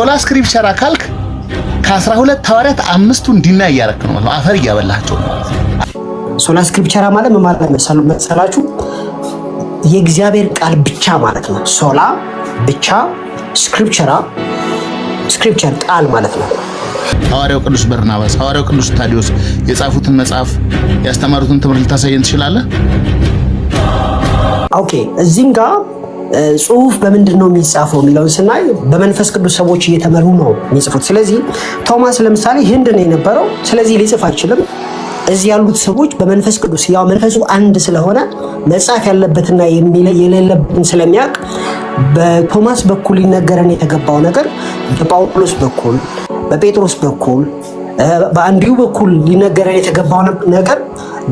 Sola scriptura ካልክ ከ12 ሐዋርያት አምስቱን deny እያረክ ነው ማለት ነው። አፈር እያበላቸው ነው ማለት ነው። Sola scriptura ማለት ምን ማለት መሰላችሁ? የእግዚአብሔር ቃል ብቻ ማለት ነው። Sola ብቻ፣ scriptura scripture ቃል ማለት ነው። ሐዋርያው ቅዱስ በርናባስ፣ ሐዋርያው ቅዱስ ታዲዮስ የጻፉትን መጽሐፍ፣ ያስተማሩትን ትምህርት ልታሳየን ትችላለህ? Okay፣ እዚህም ጋር ጽሁፍ በምንድን ነው የሚጻፈው የሚለውን ስናይ በመንፈስ ቅዱስ ሰዎች እየተመሩ ነው የሚጽፉት። ስለዚህ ቶማስ ለምሳሌ ህንድ ነው የነበረው፣ ስለዚህ ሊጽፍ አይችልም። እዚህ ያሉት ሰዎች በመንፈስ ቅዱስ፣ ያው መንፈሱ አንድ ስለሆነ መጻፍ ያለበትና የሌለበትን ስለሚያውቅ በቶማስ በኩል ሊነገረን የተገባው ነገር በጳውሎስ በኩል፣ በጴጥሮስ በኩል፣ በአንድሪው በኩል ሊነገረን የተገባው ነገር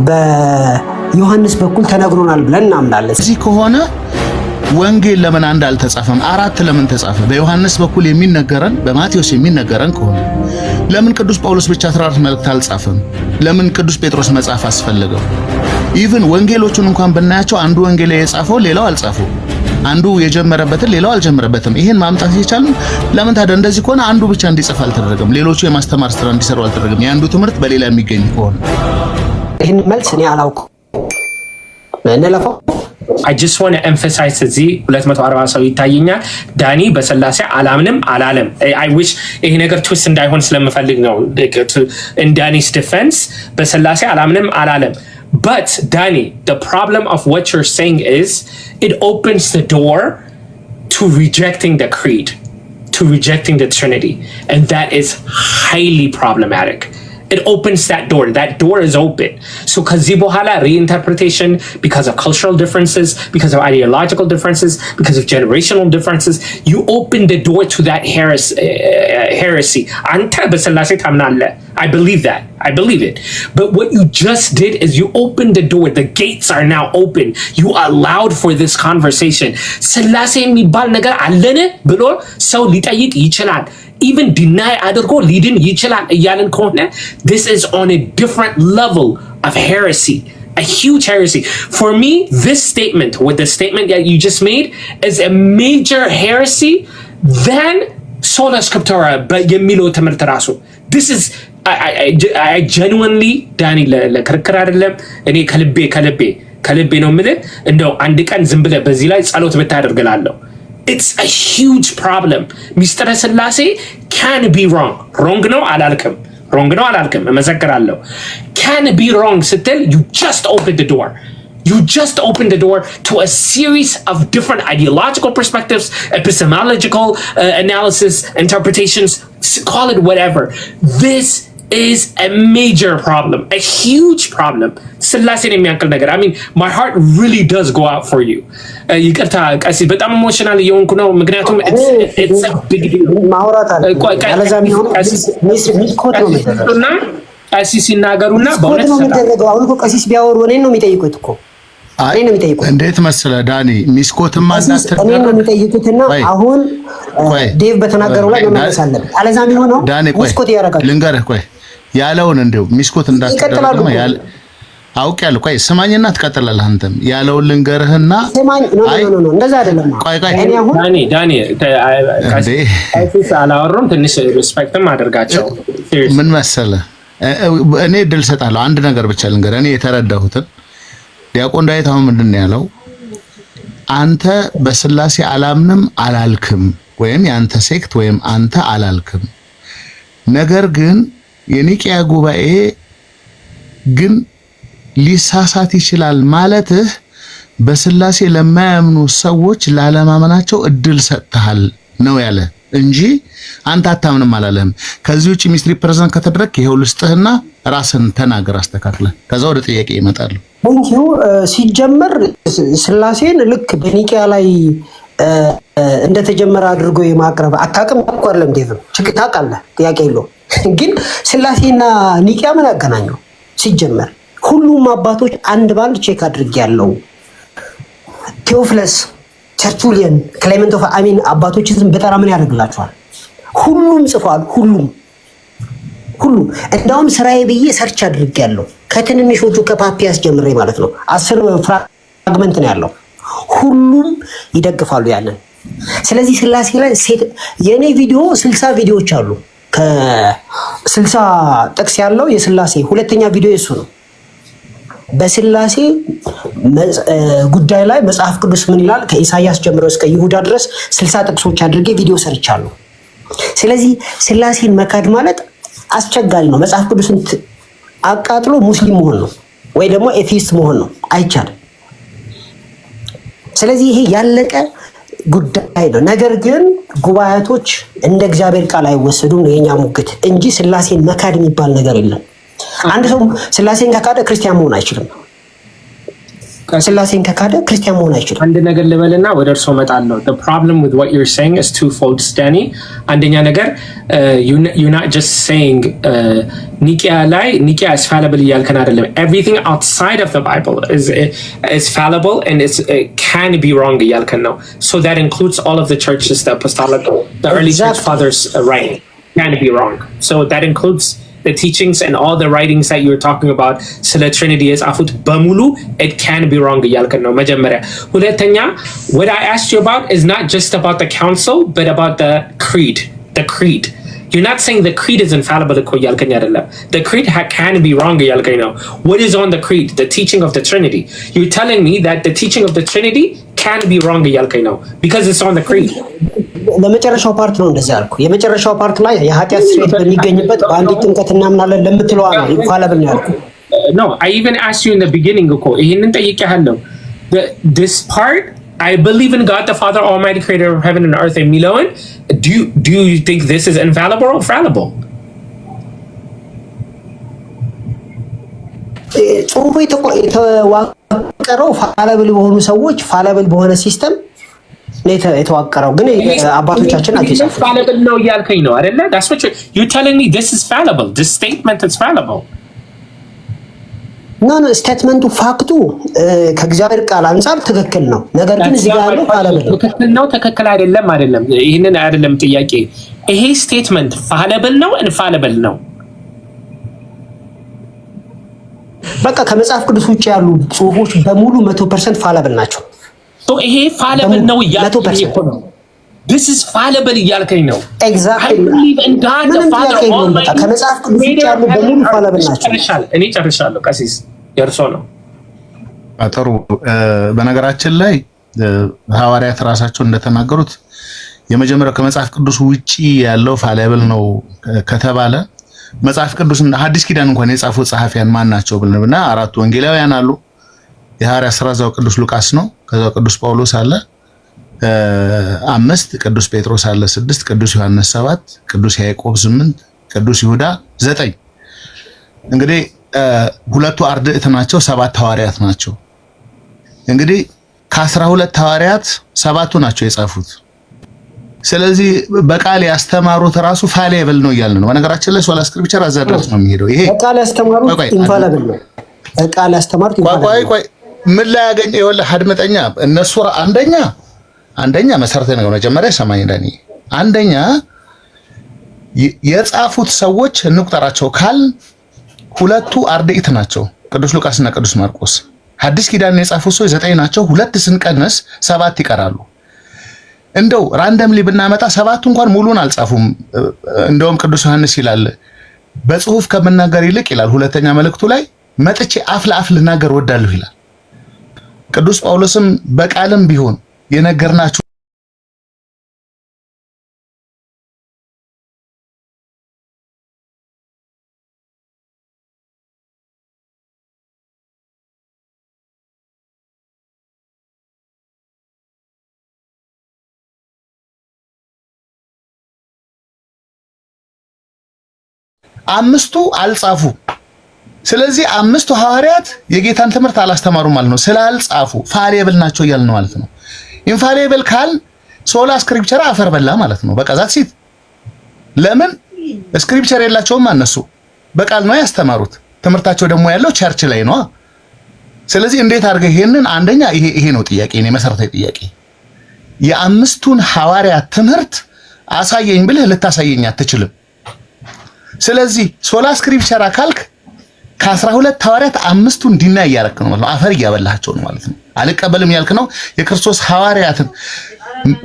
በዮሐንስ በኩል ተነግሮናል ብለን እናምናለን። እዚህ ከሆነ ወንጌል ለምን አንድ አልተጻፈም? አራት ለምን ተጻፈ? በዮሐንስ በኩል የሚነገረን በማቴዎስ የሚነገረን ከሆነ ለምን ቅዱስ ጳውሎስ ብቻ 14 መልእክት አልጻፈም? ለምን ቅዱስ ጴጥሮስ መጻፍ አስፈለገው? Even ወንጌሎቹን እንኳን ብናያቸው አንዱ ወንጌል የጻፈው ሌላው አልጻፈው፣ አንዱ የጀመረበትን ሌላው አልጀመረበትም። ይሄን ማምጣት የቻልን ለምን ታዲያ እንደዚህ ከሆነ አንዱ ብቻ እንዲጽፍ አልተደረገም? ሌሎቹ የማስተማር ስራ እንዲሰሩ አልተደረገም? የአንዱ ትምህርት በሌላ የሚገኝ ከሆነ ይህን መልስ እኔ አላውቅም። እንለፈው። I just want to emphasize፣ እዚህ 240 ሰው ይታየኛል። ዳኒ በስላሴ አላምንም አላለም። I wish ይሄ ነገር twist እንዳይሆን ስለምፈልግ ነው። In Danny's defense፣ በስላሴ አላምንም አላለም። But Danny, the problem of what you're saying is it opens the door to rejecting the creed, to rejecting the Trinity, and that is highly problematic. It opens that door. That door is open. So ከዚህ በኋላ reinterpretation, because of cultural differences, because of ideological differences, because of generational differences, you open the door to that heresy. አንተ በስላሴ ታምናለህ። I believe that. I believe it. But what you just did is you opened the door. The gates are now open. You allowed for this conversation. ስላሴ የሚባል ነገር አለን ብሎ ሰው ሊጠይቅ ይችላል። Even deny አድርጎ ሊድን ይችላል እያልን ከሆነ this is on a different level of heresy. A huge heresy. For me, this statement, with the statement that you just made, is a major heresy than sola scriptura የሚለው ትምህርት ራሱ። This is I genuinely፣ ዳኒ፣ ለክርክር አይደለም። እኔ ከልቤ ከልቤ ከልቤ ነው የምልህ። እንደው አንድ ቀን ዝም ብለህ በዚህ ላይ ጸሎት ብታደርግ እላለሁ። It's a huge problem። ሚስጥረ ስላሴ can be wrong። Wrong ነው አላልክም፣ wrong ነው አላልክም፣ እመሰክራለሁ። Can be wrong ስትል you just open the door. You just opened the door to a series of different ideological perspectives, epistemological analysis, interpretations, call it whatever. This is a major problem, a huge problem. ስላሴን የሚያክል ነገር፣ I mean, my heart really does go out for you. ይቅርታ ቀሲስ፣ በጣም emotional እየሆንኩ ነው፣ ምክንያቱም it's a big deal. ማውራት አለ። ያለዛ የሚሆነው misquote ነው የሚደረገው። እና ቀሲስ ሲናገሩና misquote በእውነት ነው የሚደረገው። አሁን እኮ ቀሲስ ቢያወሩ እኔን ነው የሚጠይቁት እኮ፣ እኔን ነው የሚጠይቁት። እንዴት መሰለህ ዳኒ፣ misquote ማ ቀሲስ እኔን ነው የሚጠይቁትና ቆይ፣ አሁን ቆይ፣ ዴቭ በተናገረው ላይ መመለስ አለብን። አለዛ የሚሆነው ዳኒ ቆይ misquote እያደረጋችሁ ልንገርህ፣ ቆይ፣ ያለውን እንዲሁ misquote ይቀጥላሉ እንዳትደረግ እኮ። ያለ አውቄያለሁ። ቆይ ስማኝና ትቀጥላለህ። አንተም ያለውን ልንገርህና ስማኝ፣ no አይ no no፣ እንደዛ አይደለም። ቆይ ቆይ እኔ አሁን ዳኒ ዳኒ እንዴ ቀሲስ አላወሩም። ትንሽ respect ም አድርጋቸው። ምን መሰለህ፣ እኔ እድል እሰጥሃለሁ። አንድ ነገር ብቻ ልንገርህ፣ እኔ የተረዳሁትን። ዲያቆን ዳዊት አሁን ምንድን ነው ያለው? አንተ በስላሴ አላምንም አላልክም፣ ወይም የአንተ sect ወይም አንተ አላልክም። ነገር ግን የኒቂያ ጉባኤ ግን ሊሳሳት ይችላል ማለትህ በስላሴ ለማያምኑ ሰዎች ላለማመናቸው እድል ሰጥተሃል ነው ያለ እንጂ አንተ አታምንም አላለህም። ከዚህ ውጭ misrepresent ከተደረግክ ይኸው ልስጥህና ራስን ተናገር አስተካክለህ፣ ከዛ ወደ ጥያቄ ይመጣሉ። Thank you። ሲጀመር ስላሴን ልክ በኒቂያ ላይ እንደተጀመረ አድርጎ የማቅረብ፣ አታውቅም እኮ አይደለም ዴቭም ችግር ታውቃለህ፣ ጥያቄ የለውም። ግን ስላሴና ኒቂያ ምን ያገናኘው? ሲጀመር ሁሉም አባቶች አንድ ባንድ check አድርጌያለሁ። ቴዎፍለስ፣ ተርቱሊየን፣ ክሌመንት of I mean አባቶችን ስም በጠራ ምን ያደርግላቸዋል? ሁሉም ጽፏል። ሁሉም ሁሉም እንዳውም ስራዬ ብዬ search አድርጌያለሁ። ከትንንሾቹ ከፓፒያስ ጀምሬ ማለት ነው። 10 fragment ነው ያለው። ሁሉም ይደግፋሉ ያንን። ስለዚህ ስላሴ ላይ የእኔ ቪዲዮ 60 ቪዲዮዎች አሉ። ከ60 ጥቅስ ያለው የስላሴ ሁለተኛ ቪዲዮ የሱ ነው። በስላሴ ጉዳይ ላይ መጽሐፍ ቅዱስ ምን ይላል? ከኢሳያስ ጀምሮ እስከ ይሁዳ ድረስ 60 ጥቅሶች አድርጌ ቪዲዮ ሰርቻለሁ። ስለዚህ ስላሴን መካድ ማለት አስቸጋሪ ነው። መጽሐፍ ቅዱስን አቃጥሎ ሙስሊም መሆን ነው ወይ ደግሞ atheist መሆን ነው። አይቻልም። ስለዚህ ይሄ ያለቀ ጉዳይ ነው። ነገር ግን ጉባኤቶች እንደ እግዚአብሔር ቃል አይወሰዱም ነው የኛ ሙግት እንጂ ስላሴን መካድ የሚባል ነገር የለም። አንድ ሰው ስላሴን ከካደ ክርስቲያን መሆን አይችልም። ስላሴን ከካደ ክርስቲያን መሆን አይችልም። አንድ ነገር ልበልና ወደ እርስዎ እመጣለሁ። The problem with what you're saying is twofold, Danny። አንደኛ ነገር you're not just saying ኒቂያ ላይ ኒቂያ is fallible እያልከን አይደለም። Everything outside of the Bible is fallible and it can be wrong እያልከን ነው። So that includes all of the churches, the apostolic, the early church fathers writing can be wrong. So that includes the teachings and all the writings that you're talking about ስለ Trinity የጻፉት በሙሉ it can be wrong እያልከን ነው መጀመሪያ። ሁለተኛ what I asked you about is not just about the council but about the creed. The creed. You're not saying the creed is infallible እኮ እያልከኝ አይደለም። The creed can be wrong እያልከኝ ነው። What is on the creed? The teaching of the Trinity. You're telling me that the teaching of the Trinity can be wrong እያልከኝ ነው because it's on the creed. ለመጨረሻው part ነው እንደዚህ ያልኩ። የመጨረሻው part ላይ የኃጢአት ስርየት በሚገኝበት በአንዲት ጥምቀት እናምናለን ለምትለዋ ነው infallible ነው ያልኩ። No, I even asked you in the beginning እኮ ይሄንን ጠይቄሃለሁ። This part, I believe in God the Father Almighty, creator of heaven and earth የሚለውን do you think this is infallible or fallible? ጽሁፉ የተዋቀረው fallible በሆኑ ሰዎች fallible በሆነ system ነው የተዋቀረው። ግን አባቶቻችን ናቸው የጻፉት። Fallible ነው እያልከኝ ነው አይደለ? That's what you're telling me. This is fallible. This statement is fallible. No, statement ኡ fact ኡ ከእግዚአብሔር ቃል አንጻር ትክክል ነው። ነገር ግን እዚህ ጋር ያለው fallible ነው። ትክክል ነው ትክክል አይደለም አይደለም። ይህንን አይደለም ጥያቄ። ይሄ statement fallible ነው infallible ነው? በቃ ከመጽሐፍ ቅዱስ ውጭ ያሉ ጽሁፎች በሙሉ 100% fallible ናቸው። ይሄ fallible ነው እያልከኝ እኮ ነው። This is fallible እያልከኝ ነው። Exactly፣ ምንም ጥያቄ የለውም። በቃ ከመጽሐፍ ቅዱስ ውጭ ያሉ በሙሉ fallible ናቸው። እኔ ጨርሻለሁ። ቀሲስ የእርሶ ነው። ጥሩ። በነገራችን ላይ ሐዋርያት ራሳቸው እንደተናገሩት የመጀመሪያው ከመጽሐፍ ቅዱስ ውጪ ያለው fallible ነው ከተባለ መጽሐፍ ቅዱስ ሐዲስ ኪዳን እንኳን የጻፉ ጸሐፊያን ማን ናቸው ብለን ብና አራቱ ወንጌላውያን አሉ። የሐዋርያት ሥራ እዛው ቅዱስ ሉቃስ ነው። ከዛው ቅዱስ ጳውሎስ አለ አምስት፣ ቅዱስ ጴጥሮስ አለ ስድስት፣ ቅዱስ ዮሐንስ ሰባት፣ ቅዱስ ያዕቆብ ስምንት፣ ቅዱስ ይሁዳ ዘጠኝ። እንግዲህ ሁለቱ አርድእት ናቸው፣ ሰባት ሐዋርያት ናቸው። እንግዲህ ከ12 ሐዋርያት ሰባቱ ናቸው የጻፉት። ስለዚህ በቃል ያስተማሩት ራሱ fallible ነው እያልን ነው። በነገራችን ላይ sola scriptura እዛ ድረስ ነው የሚሄደው። ይሄ በቃል ያስተማሩት infallible ነው። በቃል ያስተማሩት ቆይ ቆይ ምን ላይ ያገኘ? ይኸውልህ አድምጠኛ፣ እነሱ አንደኛ መሰረታዊ ነገር መጀመሪያ ሰማኝ ዳኒ፣ አንደኛ የጻፉት ሰዎች እንቁጠራቸው ካል ሁለቱ አርድእት ናቸው፣ ቅዱስ ሉቃስና ቅዱስ ማርቆስ። ሐዲስ ኪዳን የጻፉት ሰዎች ዘጠኝ ናቸው። ሁለት ስንቀንስ ሰባት ይቀራሉ። እንደው randomly ብናመጣ ሰባቱ እንኳን ሙሉን አልጻፉም። እንደውም ቅዱስ ዮሐንስ ይላል በጽሁፍ ከምናገር ይልቅ ይላል ሁለተኛ መልእክቱ ላይ መጥቼ አፍ ለአፍ ልናገር ወዳለሁ ይላል። ቅዱስ ጳውሎስም በቃልም ቢሆን የነገርናችሁ አምስቱ አልጻፉ። ስለዚህ አምስቱ ሐዋርያት የጌታን ትምህርት አላስተማሩም ማለት ነው። ስላልጻፉ fallible ናቸው እያልን ነው ማለት ነው። Infallible ካል sola scriptura አፈር በላ ማለት ነው። በቃ that's it። ለምን scripture የላቸውም እነሱ በቃል ነው ያስተማሩት። ትምህርታቸው ደግሞ ያለው church ላይ ነው። ስለዚህ እንዴት አድርገህ ይሄንን አንደኛ ይሄ ነው ጥያቄ፣ እኔ መሰረታዊ ጥያቄ የአምስቱን ሐዋርያት ትምህርት አሳየኝ ብልህ ልታሳየኝ አትችልም። ስለዚህ sola scriptura ካልክ ከ12 ሐዋርያት አምስቱን deny እያረክ ነው ማለት ነው። አፈር እያበላሃቸው ነው ማለት ነው። አልቀበልም ያልክ ነው። የክርስቶስ ሐዋርያትን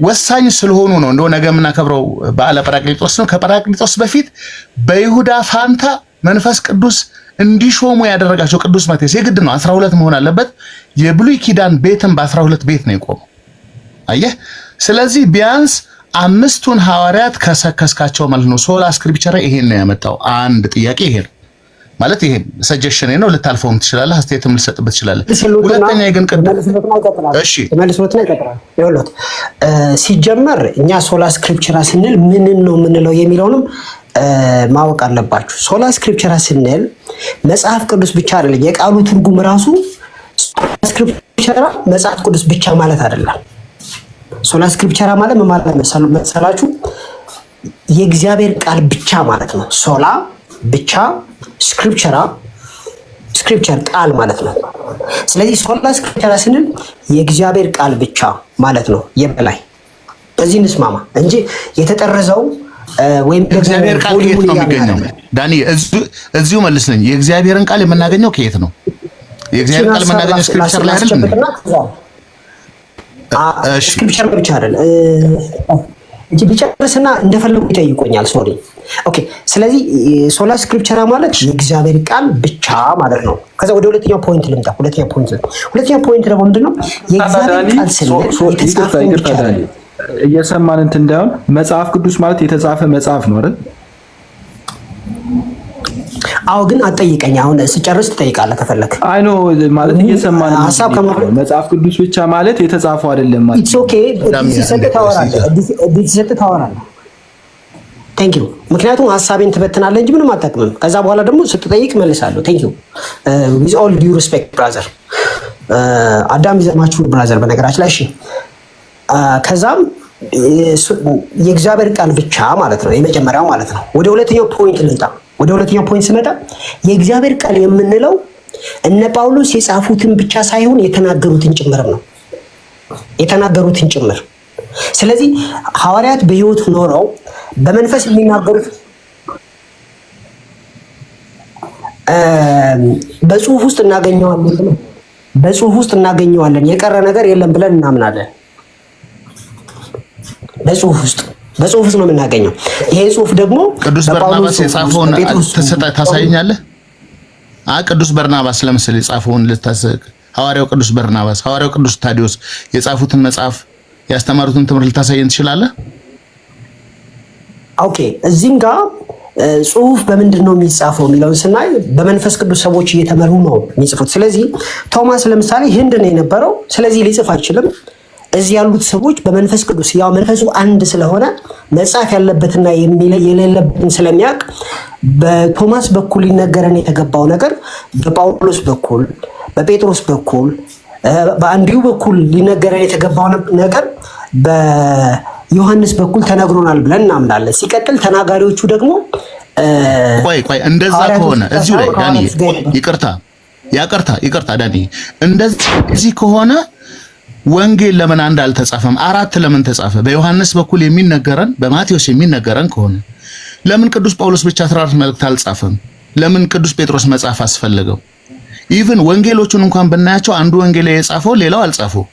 ወሳኝ ስለሆኑ ነው። እንደው ነገ የምናከብረው በዓለ ጰራቅሊጦስ ነው። ከጰራቅሊጦስ በፊት በይሁዳ ፋንታ መንፈስ ቅዱስ እንዲሾሙ ያደረጋቸው ቅዱስ ማቴዎስ የግድ ነው። 12 መሆን አለበት። የብሉይ ኪዳን ቤትም በ12 ቤት ነው የቆመው። አየህ። ስለዚህ ቢያንስ አምስቱን ሐዋርያት ከሰከስካቸው ማለት ነው። Sola Scriptura ይሄን ነው ያመጣው። አንድ ጥያቄ ይሄ ነው ማለት ይሄ ሰጀሽን ነው። ልታልፈውም ትችላለህ፣ አስተያየትም ልትሰጥበት ትችላለህ። ሁለተኛ ግን ቅድም እሺ መልሶትና ይቀጥላል። ይኸውልህ ሲጀመር እኛ Sola Scriptura ስንል ምንን ነው የምንለው የሚለውንም ማወቅ አለባችሁ። Sola Scriptura ስንል መጽሐፍ ቅዱስ ብቻ አይደለም። የቃሉ ትርጉም ራሱ Sola Scriptura መጽሐፍ ቅዱስ ብቻ ማለት አይደለም። Sola Scriptura ማለት ምን ማለት መሰላችሁ? የእግዚአብሔር ቃል ብቻ ማለት ነው። Sola ብቻ፣ Scriptura scripture ቃል ማለት ነው። ስለዚህ Sola Scriptura ስንል የእግዚአብሔር ቃል ብቻ ማለት ነው። የበላይ በዚህ እንስማማ እንጂ የተጠረዘው ወይም ደግሞ የእግዚአብሔር ቃል ከየት ነው የሚገኘው? ዳኒ እዚሁ መልስልኝ። የእግዚአብሔርን ቃል የምናገኘው ከየት ነው? የእግዚአብሔር ቃል የምናገኘው scripture ላይ አይደል? Scripture ብቻ አይደል እንጂ ቢጨርስና እንደፈለጉ ይጠይቆኛል። Sorry, okay። ስለዚህ Sola Scriptura ማለት የእግዚአብሔር ቃል ብቻ ማለት ነው። ከዛ ወደ ሁለተኛው point ልምጣ። ሁለተኛው point ደግሞ ምንድነው? የእግዚአብሔር ቃል ስንል የተጻፈው ብቻ አይደለም። እየሰማን እንትን እንዳይሆን መጽሐፍ ቅዱስ ማለት የተጻፈ መጽሐፍ ነው አይደል? አዎ፣ ግን አትጠይቀኝ። አሁን ስጨርስ ትጠይቃለህ ከፈለክ። I know ማለት እየሰማን ሀሳብ መጽሐፍ ቅዱስ ብቻ ማለት የተጻፈው አይደለም ማለት It's okay። እድል ሲሰጥ ታወራለህ። እድል ሲሰጥ ታወራለህ። Thank you። ምክንያቱም ሀሳቤን ትበትናለህ እንጂ ምንም አትጠቅምም። ከዛ በኋላ ደግሞ ስትጠይቅ መልሳለሁ። Thank you, with all due respect, brother። አዳም ይዘማችሁ brother፣ በነገራችን ላይ እሺ። ከዛም የእግዚአብሔር ቃል ብቻ ማለት ነው የመጀመሪያው ማለት ነው። ወደ ሁለተኛው point ልምጣ። ወደ ሁለተኛው point ስመጣ የእግዚአብሔር ቃል የምንለው እነ ጳውሎስ የጻፉትን ብቻ ሳይሆን የተናገሩትን ጭምርም ነው። የተናገሩትን ጭምር። ስለዚህ ሐዋርያት በሕይወት ኖረው በመንፈስ የሚናገሩት በጽሁፍ ውስጥ እናገኘዋለን። በጽሁፍ ውስጥ እናገኘዋለን። የቀረ ነገር የለም ብለን እናምናለን። በጽሁፍ ውስጥ ነው የምናገኘው። ይሄ ጽሁፍ ደግሞ ቅዱስ በርናባስ የጻፈውን ታሳየኛለህ? ቅዱስ በርናባስ ለምሳሌ የጻፈውን ልታስቅ ሐዋርያው ቅዱስ በርናባስ፣ ሐዋርያው ቅዱስ ታዲዮስ የጻፉትን መጽሐፍ ያስተማሩትን ትምህርት ልታሳየን ትችላለህ? Okay፣ እዚህም ጋር ጽሁፍ በምንድን ነው የሚጻፈው የሚለውን ስናይ በመንፈስ ቅዱስ ሰዎች እየተመሩ ነው የሚጽፉት። ስለዚህ ቶማስ ለምሳሌ ህንድ ነው የነበረው። ስለዚህ ሊጽፍ አይችልም። እዚህ ያሉት ሰዎች በመንፈስ ቅዱስ ያው መንፈሱ አንድ ስለሆነ መጻፍ ያለበትና የሌለበትን ስለሚያውቅ በቶማስ በኩል ሊነገረን የተገባው ነገር በጳውሎስ በኩል፣ በጴጥሮስ በኩል፣ በአንድሪው በኩል ሊነገረን የተገባው ነገር በዮሐንስ በኩል ተነግሮናል ብለን እናምናለን። ሲቀጥል ተናጋሪዎቹ ደግሞ ቆይ ቆይ፣ እንደዛ ከሆነ እዚሁ ላይ ዳኒ፣ ይቅርታ ያቅርታ ይቅርታ ዳኒ፣ እንደዚህ ከሆነ ወንጌል ለምን አንድ አልተጻፈም? አራት ለምን ተጻፈ? በዮሐንስ በኩል የሚነገረን በማቴዎስ የሚነገረን ከሆነ ለምን ቅዱስ ጳውሎስ ብቻ 14 መልእክት አልጻፈም? ለምን ቅዱስ ጴጥሮስ መጻፍ አስፈለገው? Even ወንጌሎቹን እንኳን ብናያቸው አንዱ ወንጌል የጻፈው ሌላው አልጻፈው፣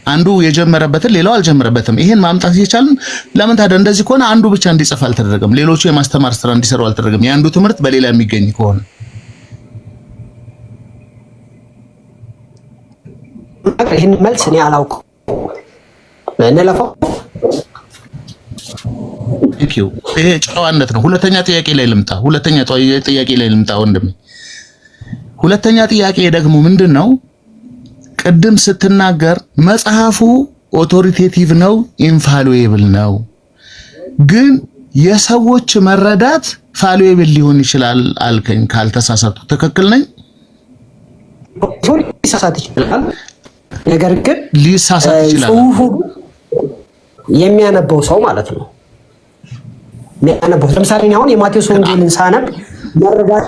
አንዱ የጀመረበትን ሌላው አልጀመረበትም። ይሄን ማምጣት እየቻልን ለምን ታዲያ እንደዚህ ከሆነ አንዱ ብቻ እንዲጽፍ አልተደረገም? ሌሎቹ የማስተማር ስራ እንዲሰሩ አልተደረገም? የአንዱ ትምህርት በሌላ የሚገኝ ከሆነ ይህን መልስ እኔ አላውቅም። እንለፈው። ይሄ ጨዋነት ነው። ሁለተኛ ጥያቄ ላይ ልምጣ። ሁለተኛ ጥያቄ ላይ ልምጣ ወንድሜ። ሁለተኛ ጥያቄ ደግሞ ምንድን ነው? ቅድም ስትናገር መጽሐፉ authoritative ነው፣ infallible ነው፣ ግን የሰዎች መረዳት fallible ሊሆን ይችላል አልከኝ። ካልተሳሳትኩ ትክክል ነኝ? ሊሳሳት ይችላል። ነገር ግን ሊሳሳት ይችላል። ጽሁፉ የሚያነበው ሰው ማለት ነው የሚያነበው። ለምሳሌ አሁን የማቴዎስ ወንጌልን ሳነብ መረዳቴ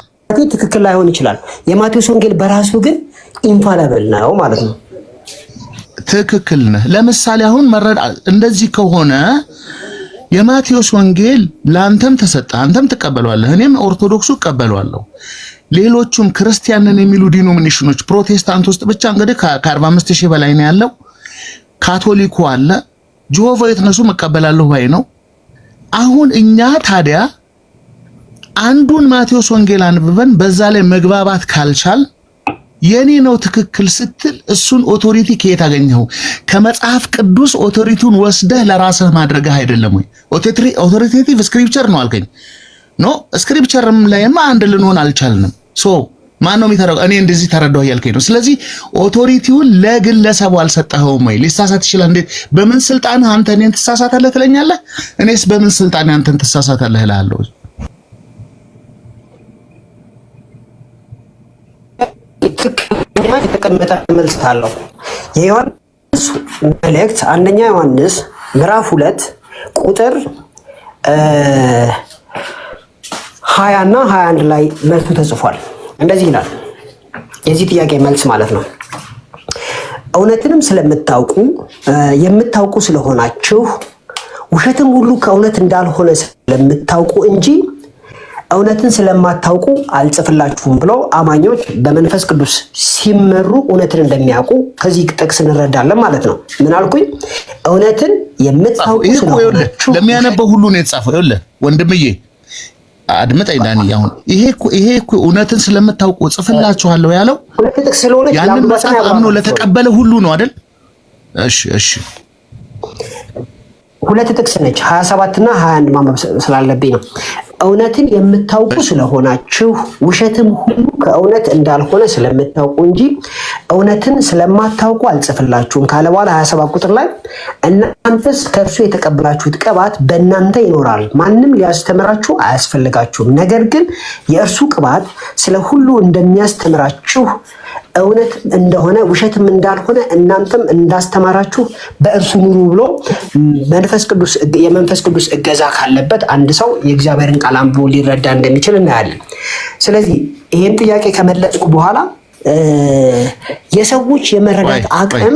ትክክል ላይሆን ይችላል። የማቴዎስ ወንጌል በራሱ ግን infallible ነው ማለት ነው። ትክክል ነህ። ለምሳሌ አሁን መረዳ እንደዚህ ከሆነ የማቴዎስ ወንጌል ለአንተም ተሰጠ፣ አንተም ትቀበለዋለህ፣ እኔም ኦርቶዶክሱ እቀበለዋለሁ። ሌሎቹም ክርስቲያንን የሚሉ denomination ኖች ፕሮቴስታንት ውስጥ ብቻ እንግዲህ ከ45 ሺህ በላይ ነው ያለው። ካቶሊኩ አለ፣ Jehovah Witness ኡ እቀበላለሁ ባይ ነው። አሁን እኛ ታዲያ አንዱን ማቴዎስ ወንጌል አንብበን በዛ ላይ መግባባት ካልቻል የኔ ነው ትክክል ስትል እሱን authority ከየት አገኘኸው? ከመጽሐፍ ቅዱስ authority ውን ወስደህ ለራስህ ማድረግህ አይደለም ወይ? Authoritative scripture ነው አልከኝ። No, scripture ም ላይማ አንድ ልንሆን አልቻልንም። So ማን ነው የሚተረው? እኔ እንደዚህ ተረዳሁ እያልከኝ ነው። ስለዚህ authority ውን ለግለሰቡ አልሰጠኸውም ወይ? ሊሳሳት ይችላል። እንዴት በምን ስልጣንህ አንተ እኔን ትሳሳታለህ ትለኛለህ? እኔስ በምን ስልጣን አንተን ትሳሳታለህ እልሃለሁ። ትክክለኛ የተቀመጠ መልስ አለው። የዮሐንስ መልእክት አንደኛ ዮሐንስ ምዕራፍ 2 ቁጥር 20 እና 21 ላይ መልሱ ተጽፏል። እንደዚህ ይላል። የዚህ ጥያቄ መልስ ማለት ነው። እውነትንም ስለምታውቁ የምታውቁ ስለሆናችሁ ውሸትም ሁሉ ከእውነት እንዳልሆነ ስለምታውቁ እንጂ እውነትን ስለማታውቁ አልጽፍላችሁም ብለው አማኞች በመንፈስ ቅዱስ ሲመሩ እውነትን እንደሚያውቁ ከዚህ ጥቅስ እንረዳለን ማለት ነው። ምን አልኩኝ? እውነትን የምታውቁ ይሄ እኮ ይኸውልህ ስለሆናችሁ ለሚያነበው ሁሉ ነው የተጻፈው። ይኸውልህ ወንድምዬ አድምጠኝ ዳኒ። አሁን ይሄ እኮ እውነትን ስለምታውቁ ጽፍላችኋለሁ ያለው ሁለት ጥቅስ ስለሆነች ያንን ለአንዱ መጽሐፍ አምኖ ያብራራል። ለተቀበለ ሁሉ ነው አይደል? እሺ። ሁለት ጥቅስ ነች፣ 27 እና 21 ማንበብ ስላለብኝ ነው። እውነትን የምታውቁ ስለሆናችሁ ውሸትም ሁሉ ከእውነት እንዳልሆነ ስለምታውቁ እንጂ እውነትን ስለማታውቁ አልጽፍላችሁም ካለ በኋላ 27 ቁጥር ላይ እናንተስ ከእርሱ የተቀበላችሁት ቅባት በእናንተ ይኖራል፣ ማንም ሊያስተምራችሁ አያስፈልጋችሁም። ነገር ግን የእርሱ ቅባት ስለ ሁሉ እንደሚያስተምራችሁ እውነት እንደሆነ ውሸትም እንዳልሆነ እናንተም እንዳስተማራችሁ በእርሱ ኑሩ ብሎ መንፈስ ቅዱስ የመንፈስ ቅዱስ እገዛ ካለበት አንድ ሰው የእግዚአብሔርን ቃል አንብቦ ሊረዳ እንደሚችል እናያለን። ስለዚህ ይህን ጥያቄ ከመለስኩ በኋላ የሰዎች የመረዳት አቅም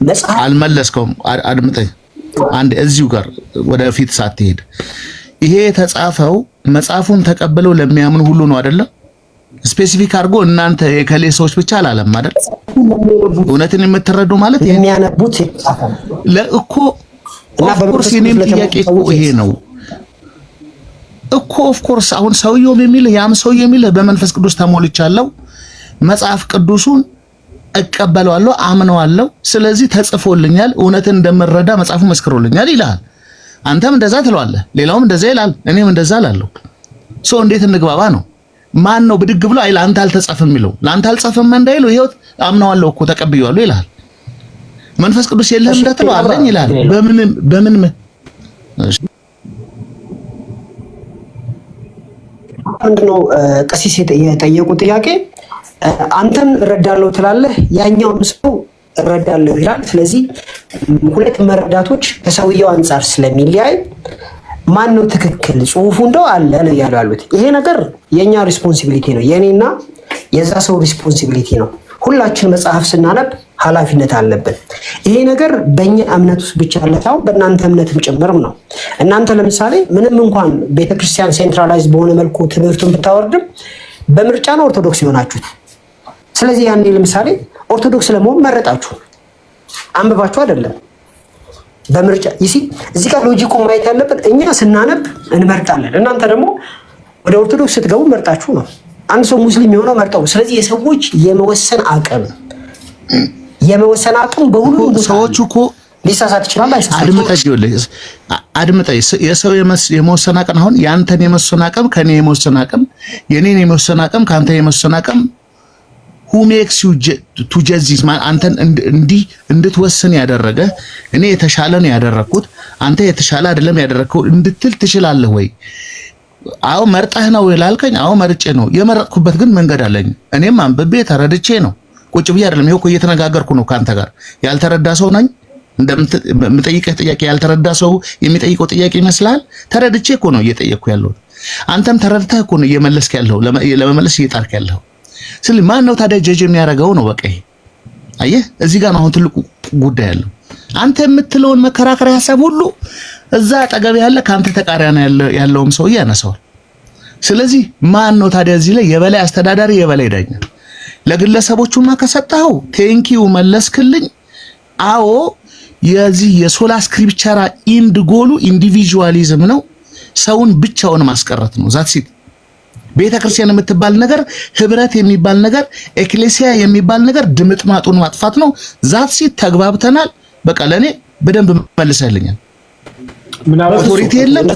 መጽሐፍ አልመለስከውም። አድምጠኝ አንድ እዚሁ ጋር ወደፊት ሳትሄድ ይሄ የተጻፈው መጽሐፉን ተቀብለው ለሚያምኑ ሁሉ ነው አይደለም? Specific አድርጎ እናንተ የከሌ ሰዎች ብቻ አላለም አይደል? እውነትን የምትረዱ ማለት የሚያነቡት የተጻፈ ነው ለእኮ of course የኔም ጥያቄ እኮ ይሄ ነው እኮ። Of course አሁን ሰውየውም የሚልህ ያም ሰውዬው የሚልህ በመንፈስ ቅዱስ ተሞልቻለሁ፣ መጽሐፍ ቅዱሱን እቀበለዋለሁ፣ አምነዋለሁ፣ ስለዚህ ተጽፎልኛል፣ እውነትን እንደምረዳ መጽሐፉ መስክሮልኛል ይልሃል። አንተም እንደዛ ትለዋለህ፣ ሌላውም እንደዛ ይላል፣ እኔም እንደዛ እላለሁ። So እንዴት እንግባባ ነው? ማን ነው ብድግ ብሎ አይ ለአንተ አልተጻፈም የሚለው? ለአንተ አልጻፈም እንዳይለው ይሄው አምነዋለሁ እኮ ተቀብዬዋለሁ ይልሃል። መንፈስ ቅዱስ የለህም እንዳትለው አለኝ ይልሃል። በምን በምን ምንድነው ቀሲስ የጠየቁ ጥያቄ? አንተም እረዳለሁ ትላለህ፣ ያኛውም ሰው እረዳለሁ ይላል። ስለዚህ ሁለት መረዳቶች ከሰውየው አንጻር ስለሚለያይ ማን ነው ትክክል? ጽሁፉ እንደው አለ ነው እያሉ ያሉት። ይሄ ነገር የእኛ responsibility ነው፣ የእኔና የዛ ሰው responsibility ነው። ሁላችን መጽሐፍ ስናነብ ኃላፊነት አለብን። ይሄ ነገር በእኛ እምነት ውስጥ ብቻ ያለ ሳይሆን በእናንተ እምነትም ጭምርም ነው። እናንተ ለምሳሌ ምንም እንኳን ቤተክርስቲያን centralize በሆነ መልኩ ትምህርቱን ብታወርድም በምርጫ ነው ኦርቶዶክስ የሆናችሁት። ስለዚህ ያኔ ለምሳሌ ኦርቶዶክስ ለመሆን መረጣችሁ፣ አንብባችሁ አይደለም በምርጫ። You see፣ እዚህ ጋር logic ኡ ማየት ያለብን እኛ ስናነብ እንመርጣለን። እናንተ ደግሞ ወደ ኦርቶዶክስ ስትገቡ መርጣችሁ ነው። አንድ ሰው ሙስሊም የሆነው መርጠው። ስለዚህ የሰዎች የመወሰን አቅም በሁሉም ቦታ ሰዎቹ እኮ ሊሳሳት ይችላል፣ አይሳሳት። አድምጠኝ፣ ይኸውልህ አድምጠኝ። የሰው የመወሰን አቅም አሁን የአንተን የመወሰን አቅም ከኔ የመወሰን አቅም የኔን የመወሰን አቅም ከአንተ የመወሰን አቅም who makes you to judge this? አንተን እንዲህ እንድትወስን ያደረገ እኔ የተሻለ ነው ያደረግኩት አንተ የተሻለ አይደለም ያደረግከው እንድትል ትችላለህ ወይ? አዎ መርጠህ ነው ላልከኝ፣ አዎ መርጬ ነው። የመረጥኩበት ግን መንገድ አለኝ። እኔም አንብቤ ተረድቼ ነው፣ ቁጭ ብዬ አይደለም። ይኸው እኮ እየተነጋገርኩ ነው ከአንተ ጋር። ያልተረዳ ሰው ነኝ እንደምጠይቅህ ጥያቄ ያልተረዳ ሰው የሚጠይቀው ጥያቄ ይመስልሃል? ተረድቼ እኮ ነው እየጠየቅኩ ያለሁት። አንተም ተረድተህ እኮ ነው እየመለስክ ያለው፣ ለመመለስ እየጣርክ ያለው። ስለዚህ ማን ነው ታዲያ judge የሚያደርገው ነው? በቃ ይሄ አየህ፣ እዚህ ጋር ነው አሁን ትልቁ ጉዳይ ያለው። አንተ የምትለውን መከራከሪያ ሀሳብ ሁሉ እዛ አጠገብ ያለ ከአንተ ተቃራኒ ያለውም ሰውዬ ያነሳዋል። ስለዚህ ማን ነው ታዲያ እዚህ ላይ የበላይ አስተዳዳሪ፣ የበላይ ዳኛ? ለግለሰቦቹማ ከሰጠኸው thank you መለስክልኝ። አዎ የዚህ የ sola scriptura end goal ኡ individualism ነው። ሰውን ብቻውን ማስቀረት ነው። That's it። ቤተ ክርስቲያን የምትባል ነገር፣ ህብረት የሚባል ነገር፣ ኤክሌሲያ የሚባል ነገር ድምጥማጡን ማጥፋት ነው። That's it። ተግባብተናል። በቃ ለእኔ በደንብ መልሰህልኛል። Authority የለም።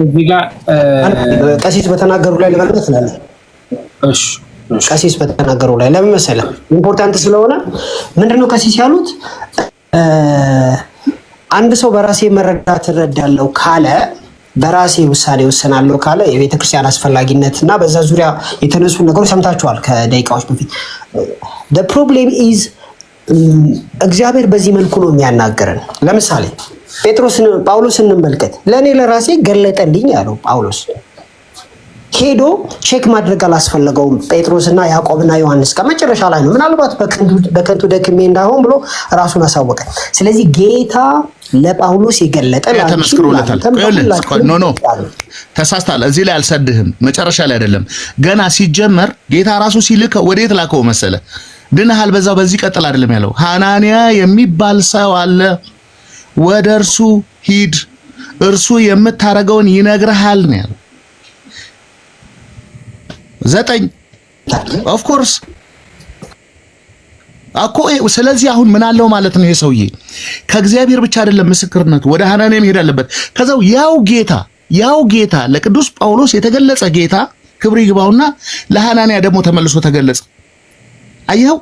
እዚህ ጋር ቀሲስ በተናገሩ ላይ ልበልበት እላለሁ። ቀሲስ በተናገሩ ላይ ለምን መሰለህ important ስለሆነ ምንድነው ቀሲስ ያሉት? አንድ ሰው በራሴ መረዳት እረዳለሁ ካለ፣ በራሴ ውሳኔ ወሰናለሁ ካለ፣ የቤተክርስቲያን አስፈላጊነት እና በዛ ዙሪያ የተነሱ ነገሮች ሰምታችኋል ከደቂቃዎች በፊት። Problem is እግዚአብሔር በዚህ መልኩ ነው የሚያናግረን። ለምሳሌ ጴጥሮስን ጳውሎስን እንመልከት። ለእኔ ለራሴ ገለጠልኝ ያለው ጳውሎስ ሄዶ check ማድረግ አላስፈለገውም። ጴጥሮስና ያዕቆብና ዮሐንስ ከመጨረሻ ላይ ነው ምናልባት በከንቱ ደክሜ እንዳይሆን ብሎ ራሱን አሳወቀ። ስለዚህ ጌታ ለጳውሎስ የገለጠ ተመስክሮለታል። No, no፣ ተሳስታል። እዚህ ላይ አልሰድህም። መጨረሻ ላይ አይደለም፣ ገና ሲጀመር ጌታ ራሱ ሲልከው ወዴት ላከው መሰለ? ድነሃል፣ በዛው በዚህ ቀጥል አይደለም ያለው። ሐናንያ የሚባል ሰው አለ፣ ወደ እርሱ ሂድ፣ እርሱ የምታረገውን ይነግርሃል ነው ያለው። ዘጠኝ of course እኮ። ስለዚህ አሁን ምን አለው ማለት ነው? ይሄ ሰውዬ ከእግዚአብሔር ብቻ አይደለም ምስክርነቱ፣ ወደ ሐናንያ መሄድ አለበት። ከዛው ያው ጌታ ለቅዱስ ጳውሎስ የተገለጸ ጌታ ክብር ይግባውና ለሐናንያ ደግሞ ተመልሶ ተገለጸ። አየኸው፣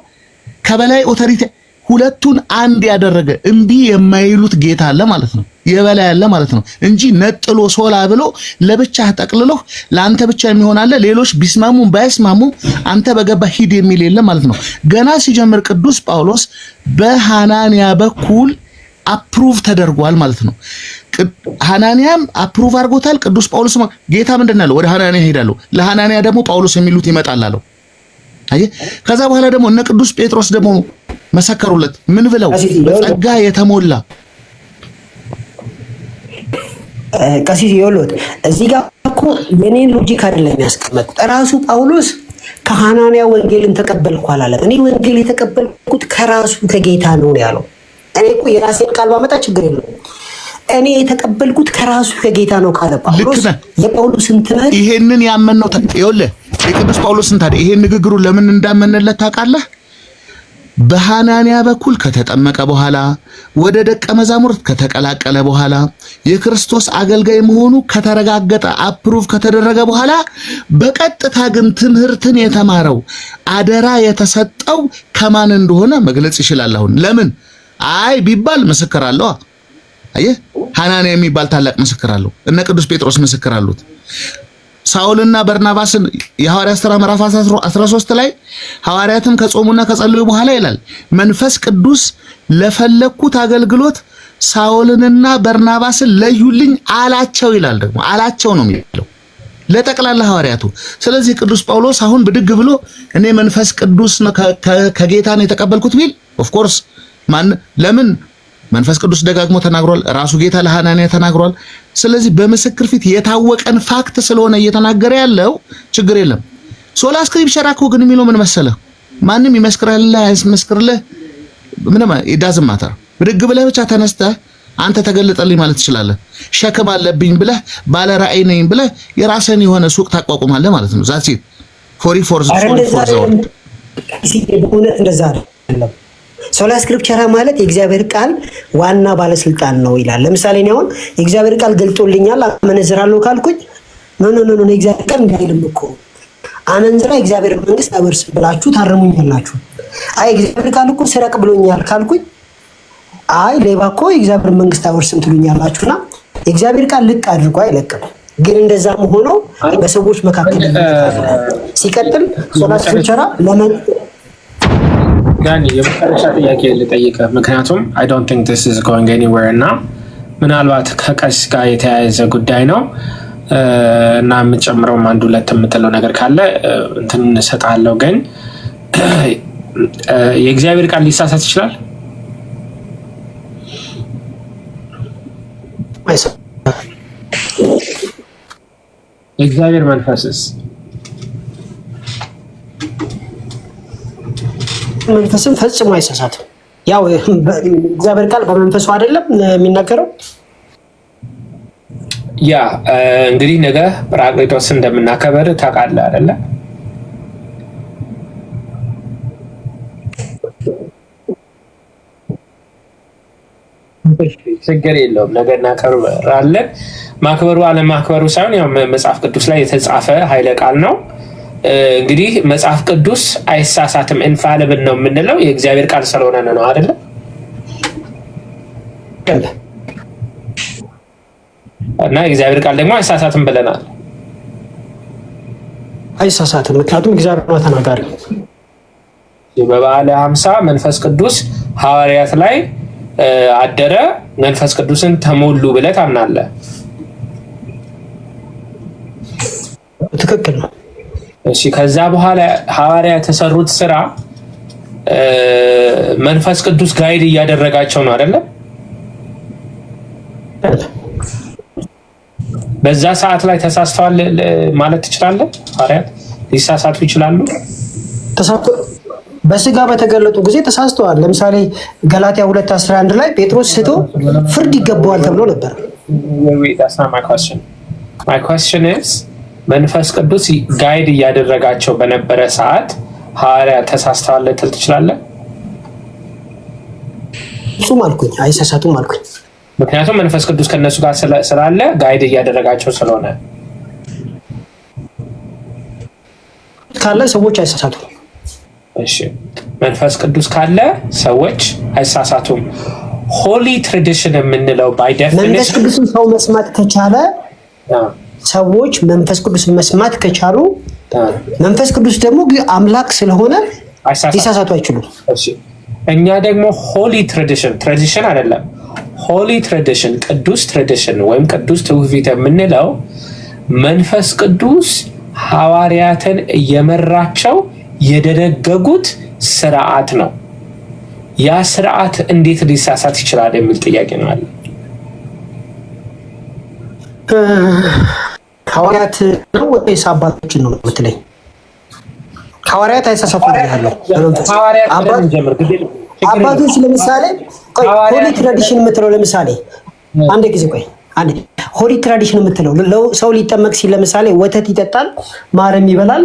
ከበላይ authority ሁለቱን አንድ ያደረገ እምቢ የማይሉት ጌታ አለ ማለት ነው። የበላይ አለ ማለት ነው እንጂ ነጥሎ sola ብሎ ለብቻህ ጠቅልሎ ለአንተ ብቻ የሚሆን አለ፣ ሌሎች ቢስማሙም ባይስማሙም አንተ በገባ ሂድ የሚል የለም ማለት ነው። ገና ሲጀምር ቅዱስ ጳውሎስ በሐናንያ በኩል approve ተደርጓል ማለት ነው። ሐናንያም approve አድርጎታል። ቅዱስ ጳውሎስ ጌታ ምንድን ነው ያለው? ወደ ሐናንያ ሄዳለሁ፣ ለሐናንያ ደግሞ ጳውሎስ የሚሉት ይመጣል አለው። አየህ። ከዛ በኋላ ደግሞ እነ ቅዱስ ጴጥሮስ ደግሞ መሰከሩለት። ምን ብለው? በጸጋ የተሞላ ቀሲስ ይኸውልዎት፣ እዚህ ጋር እኮ የኔን logic አይደለም ያስቀመጡት። ራሱ ጳውሎስ ከሐናንያ ወንጌልን ተቀበልኩ አላለም። እኔ ወንጌል የተቀበልኩት ከራሱ ከጌታ ነው ያለው። እኔ እኮ የራሴን ቃል ባመጣ ችግር የለውም። እኔ የተቀበልኩት ከራሱ ከጌታ ነው ካለ ጳውሎስ የጳውሎስን ትምህርት ይሄንን ያመንነው ይኸውልህ፣ የቅዱስ ጳውሎስን ታዲያ ይሄን ንግግሩን ለምን እንዳመንለት ታውቃለህ? በሐናንያ በኩል ከተጠመቀ በኋላ፣ ወደ ደቀ መዛሙርት ከተቀላቀለ በኋላ፣ የክርስቶስ አገልጋይ መሆኑ ከተረጋገጠ፣ approve ከተደረገ በኋላ፣ በቀጥታ ግን ትምህርትን የተማረው አደራ የተሰጠው ከማን እንደሆነ መግለጽ ይችላል። አሁን ለምን አይ ቢባል ምስክር አለው። አየህ፣ ሐናንያ የሚባል ታላቅ ምስክር አለው። እነ ቅዱስ ጴጥሮስ ምስክር አሉት። ሳውልና በርናባስን የሐዋርያት ሥራ ምዕራፍ 13 ላይ ሐዋርያትም ከጾሙና ከጸለዩ በኋላ ይላል መንፈስ ቅዱስ ለፈለግኩት አገልግሎት ሳውልንና በርናባስን ለዩልኝ አላቸው ይላል። ደግሞ አላቸው ነው የሚለው ለጠቅላላ ሐዋርያቱ። ስለዚህ ቅዱስ ጳውሎስ አሁን ብድግ ብሎ እኔ መንፈስ ቅዱስ ከጌታ ነው የተቀበልኩት ቢል of course ማን ለምን መንፈስ ቅዱስ ደጋግሞ ተናግሯል። ራሱ ጌታ ለሐናንያ ተናግሯል። ስለዚህ በምስክር ፊት የታወቀን fact ስለሆነ እየተናገረ ያለው ችግር የለም። Sola scriptura እኮ ግን የሚለው ምን መሰለህ? ማንም ይመስክርልህ አያስመስክርልህ ምንም doesn't matter። ብድግ ብለህ ብቻ ተነስተህ አንተ ተገለጠልኝ ማለት ትችላለህ። ሸክም አለብኝ ብለህ፣ ባለ ራእይ ነኝ ብለህ የራስህን የሆነ ሱቅ ታቋቁማለህ ማለት ነው። That's it for the በእውነት እንደዛ አይደለም። Sola scriptura ማለት የእግዚአብሔር ቃል ዋና ባለስልጣን ነው ይላል። ለምሳሌ እኔ አሁን የእግዚአብሔር ቃል ገልጦልኛል አመነዝራለሁ ካልኩኝ no, no, no፣ የእግዚአብሔር ቃል እንዲህ አይልም እኮ፣ አመንዝራ የእግዚአብሔር መንግስት አይወርስም ብላችሁ ታርሙኛላችሁ። አይ እግዚአብሔር ቃል እኮ ስረቅ ብሎኛል ካልኩኝ አይ ሌባ እኮ የእግዚአብሔር መንግስት አይወርስም ትሉኛላችሁና የእግዚአብሔር ቃል ልቅ አድርጎ አይለቅም። ግን እንደዛም ሆኖ በሰዎች መካከል ሲቀጥል sola scriptura ለመ ዳኒ፣ የመጨረሻ ጥያቄ ልጠይቅህ፣ ምክንያቱም I don't think this is going anywhere እና ምናልባት ከቀሲስ ጋር የተያያዘ ጉዳይ ነው እና የምትጨምረውም አንድ ሁለት የምትለው ነገር ካለ እንትን እንሰጣለሁ። ግን የእግዚአብሔር ቃል ሊሳሳት ይችላል? የእግዚአብሔር መንፈስስ? መንፈስም ፈጽሞ አይሳሳትም። ያው እግዚአብሔር ቃል በመንፈሱ አይደለም የሚናገረው። Yeah፣ እንግዲህ ነገ ጰራቅሊጦስ እንደምናከብር ታውቃለህ አይደለ? ችግር የለውም። ነገ እናከብራለን። ማክበሩ አለማክበሩ ሳይሆን ያው መጽሐፍ ቅዱስ ላይ የተጻፈ ኃይለ ቃል ነው። እንግዲህ መጽሐፍ ቅዱስ አይሳሳትም፣ infallible ነው የምንለው የእግዚአብሔር ቃል ስለሆነ ነው አይደለ? እና የእግዚአብሔር ቃል ደግሞ አይሳሳትም ብለናል። አይሳሳትም፣ ምክንያቱም እግዚአብሔር ነው ተናጋሪ። በበዓለ 50 መንፈስ ቅዱስ ሐዋርያት ላይ አደረ፣ መንፈስ ቅዱስን ተሞሉ ብለህ ታምናለህ? ትክክል ነው። እሺ፣ ከዛ በኋላ ሐዋርያ የተሰሩት ስራ መንፈስ ቅዱስ guide እያደረጋቸው ነው አይደለም? በዛ ሰዓት ላይ ተሳስተዋል ማለት ትችላለህ? ሐዋርያት ሊሳሳቱ ይችላሉ። በስጋ በተገለጡ ጊዜ ተሳስተዋል። ለምሳሌ ገላትያ 2:11 ላይ ጴጥሮስ ስቶ ፍርድ ይገባዋል ተብሎ ነበር። My question is፣ መንፈስ ቅዱስ guide እያደረጋቸው በነበረ ሰዓት ሐዋርያት ተሳስተዋል ልትል ትችላለህ? ፍጹም አልኩኝ፣ አይሳሳቱም አልኩኝ። ምክንያቱም መንፈስ ቅዱስ ከእነሱ ጋር ስላለ፣ guide እያደረጋቸው ስለሆነ። ካለ ሰዎች አይሳሳቱም። እሺ፣ መንፈስ ቅዱስ ካለ ሰዎች አይሳሳቱም። Holy tradition የምንለው by መንፈስ definition ቅዱስን ሰው መስማት ከቻለ፣ ሰዎች መንፈስ ቅዱስን መስማት ከቻሉ፣ መንፈስ ቅዱስ ደግሞ አምላክ ስለሆነ ሊሳሳቱ አይችሉም። እኛ ደግሞ holy tradition፣ tradition አይደለም፣ holy tradition፣ ቅዱስ tradition ወይም ቅዱስ ትውፊት የምንለው መንፈስ ቅዱስ ሐዋርያትን እየመራቸው የደነገጉት ስርዓት ነው። ያ ስርዓት እንዴት ሊሳሳት ይችላል የሚል ጥያቄ ነው አለ። ሐዋርያት ነው ወይስ አባቶችን ነው የምትለኝ? ሐዋርያት አይሳሳቱም ብያለሁ። አባቶች ለምሳሌ holy tradition የምትለው፣ ለምሳሌ አንድ ጊዜ ቆይ፣ አንዴ፣ holy tradition የምትለው ሰው ሊጠመቅ ሲል ለምሳሌ ወተት ይጠጣል፣ ማርም ይበላል።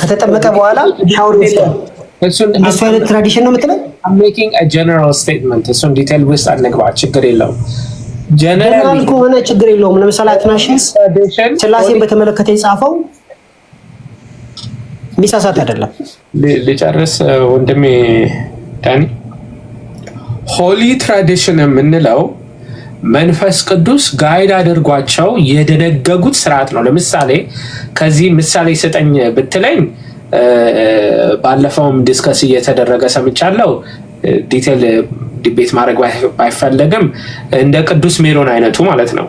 ከተጠመቀ በኋላ ሻወር ይወስዳል። እሱ አይነት tradition ነው የምትለው? Making general statement፣ እሱን detail ውስጥ አንግባ፣ ችግር የለውም። ጀነራል ከሆነ ችግር የለውም። ለምሳሌ አትናሽስ ስላሴን በተመለከተ የጻፈው ሚሳሳት አይደለም። ልጨርስ ወንድሜ ዳኒ። Holy tradition የምንለው መንፈስ ቅዱስ guide አድርጓቸው የደነገጉት ስርዓት ነው። ለምሳሌ ከዚህ ምሳሌ ስጠኝ ብትለኝ፣ ባለፈውም discuss እየተደረገ ሰምቻለሁ። Detail debate ማድረግ ባይፈለግም እንደ ቅዱስ ሜሮን አይነቱ ማለት ነው።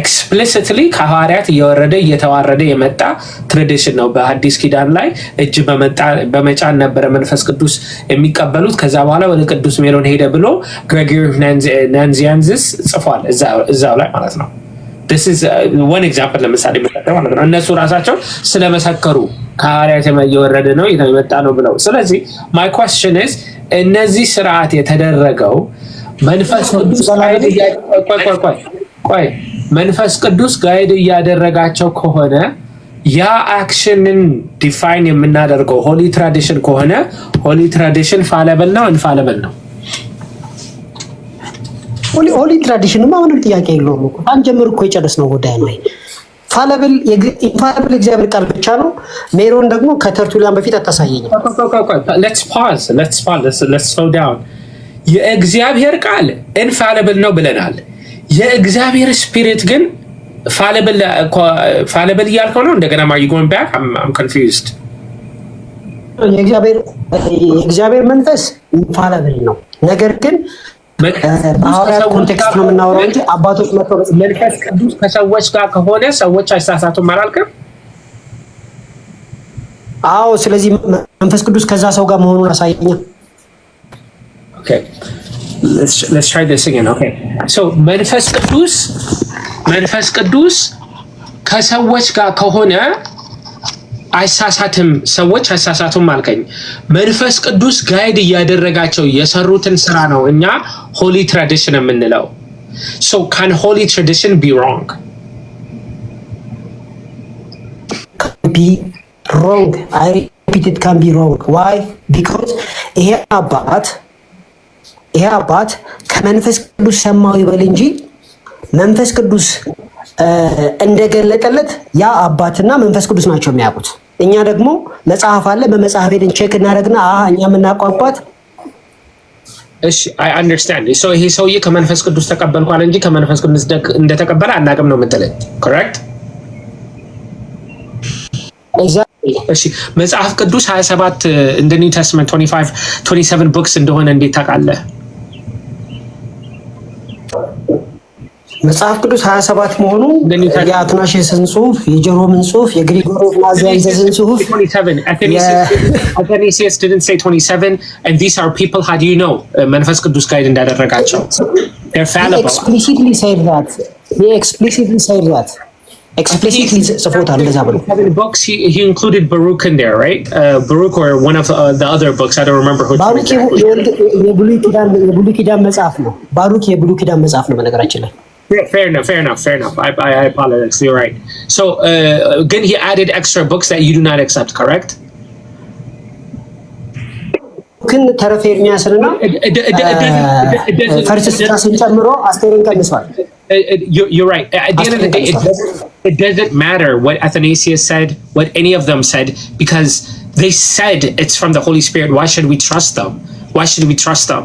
Explicitly ከሐዋርያት እየወረደ እየተዋረደ የመጣ tradition ነው። በሐዲስ ኪዳን ላይ እጅ በመጫን ነበረ መንፈስ ቅዱስ የሚቀበሉት። ከዛ በኋላ ወደ ቅዱስ ሜሮን ሄደ ብሎ Gregory Nazianzus ጽፏል እዛው ላይ ማለት ነው። One example ለምሳሌ ማለት ነው። እነሱ ራሳቸው ስለመሰከሩ ከሐዋርያት እየወረደ ነው የመጣ ነው ብለው። ስለዚህ my question is፣ እነዚህ ስርዓት የተደረገው መንፈስ ቅዱስ ቆይ ቆይ፣ መንፈስ ቅዱስ guide እያደረጋቸው ከሆነ፣ ያ action ን define የምናደርገው holy tradition ከሆነ፣ holy tradition fallible ነው infallible ነው? Holy tradition ማ ምንም ጥያቄ የለውም እኮ፣ አንጀምር እኮ የጨረስነው ጉዳይ ነው። Fallible infallible እግዚአብሔር ቃል ብቻ ነው። ሜሮን ደግሞ ከተርቱሊያን በፊት አታሳየኝም። Let's pause, let's pause, let's slow down። የእግዚአብሔር ቃል infallible ነው ብለናል። የእግዚአብሔር spirit ግን fallible እያልከው ነው። እንደገና are you going back? I'm confused። የእግዚአብሔር መንፈስ infallible ነው። ነገር ግን በሐዋርያት context ነው የምናወራው እንጂ አባቶች መጥተው መንፈስ ቅዱስ ከሰዎች ጋር ከሆነ ሰዎች አይሳሳቱም አላልክም? አዎ። ስለዚህ መንፈስ ቅዱስ ከዛ ሰው ጋር መሆኑን አሳየኛ። Okay, let's try this again. Okay, so መንፈስ ቅዱስ ከሰዎች ጋር ከሆነ አይሳሳትም፣ ሰዎች አይሳሳቱም አልከኝ። መንፈስ ቅዱስ guide እያደረጋቸው የሰሩትን ስራ ነው እኛ holy tradition የምንለው። So can holy tradition be wrong? Be wrong. I repeat, it can be wrong. Why? Because ይሄ አባት ከመንፈስ ቅዱስ ሰማው ይበል እንጂ መንፈስ ቅዱስ እንደገለጠለት ያ አባትና መንፈስ ቅዱስ ናቸው የሚያውቁት። እኛ ደግሞ መጽሐፍ አለ። በመጽሐፍ ሄደን check እናደርግና እኛ የምናውቀው አባት እሺ፣ I understand። So ይሄ ሰውዬ ከመንፈስ ቅዱስ ተቀበልኳል እንጂ ከመንፈስ ቅዱስ እንደተቀበለ አናውቅም ነው የምትለኝ፣ correct? እሺ፣ መጽሐፍ ቅዱስ 27 እንደ New Testament 25 27 books እንደሆነ እንዴት ታውቃለህ? መጽሐፍ ቅዱስ 27 መሆኑ የአትናሽስን ጽሁፍ፣ የጀሮምን ጽሁፍ፣ የግሪጎሪ ናዚያንዘዝን ጽሁፍ 27። Athanasius didn't say 27, and these are people, how do you know መንፈስ ቅዱስ guide እንዳደረጋቸው? They're fallible. Explicitly said that. He explicitly said that. Explicitly ጽፎታል እንደዛ ብሎ። Seven books, he included Baruch in there, right? Baruch or one of the other books, I don't remember which one ባሩክ exactly. የብሉይ ኪዳን መጽሐፍ ነው። ባሩክ የብሉይ ኪዳን መጽሐፍ ነው በነገራችን ላይ። Fair, fair enough, fair enough, fair enough. I apologize. You're right. So, again, he added extra books that you do not accept, correct? ግን ተረፈ ኤርሚያስንና It doesn't, First ኤስድራስን ጨምሮ አስቴርን ቀንሷል። You're right. At the end of the day, it doesn't matter what Athanasius said, what any of them said, because they said it's from the Holy Spirit. Why should we trust them? Why should we trust them?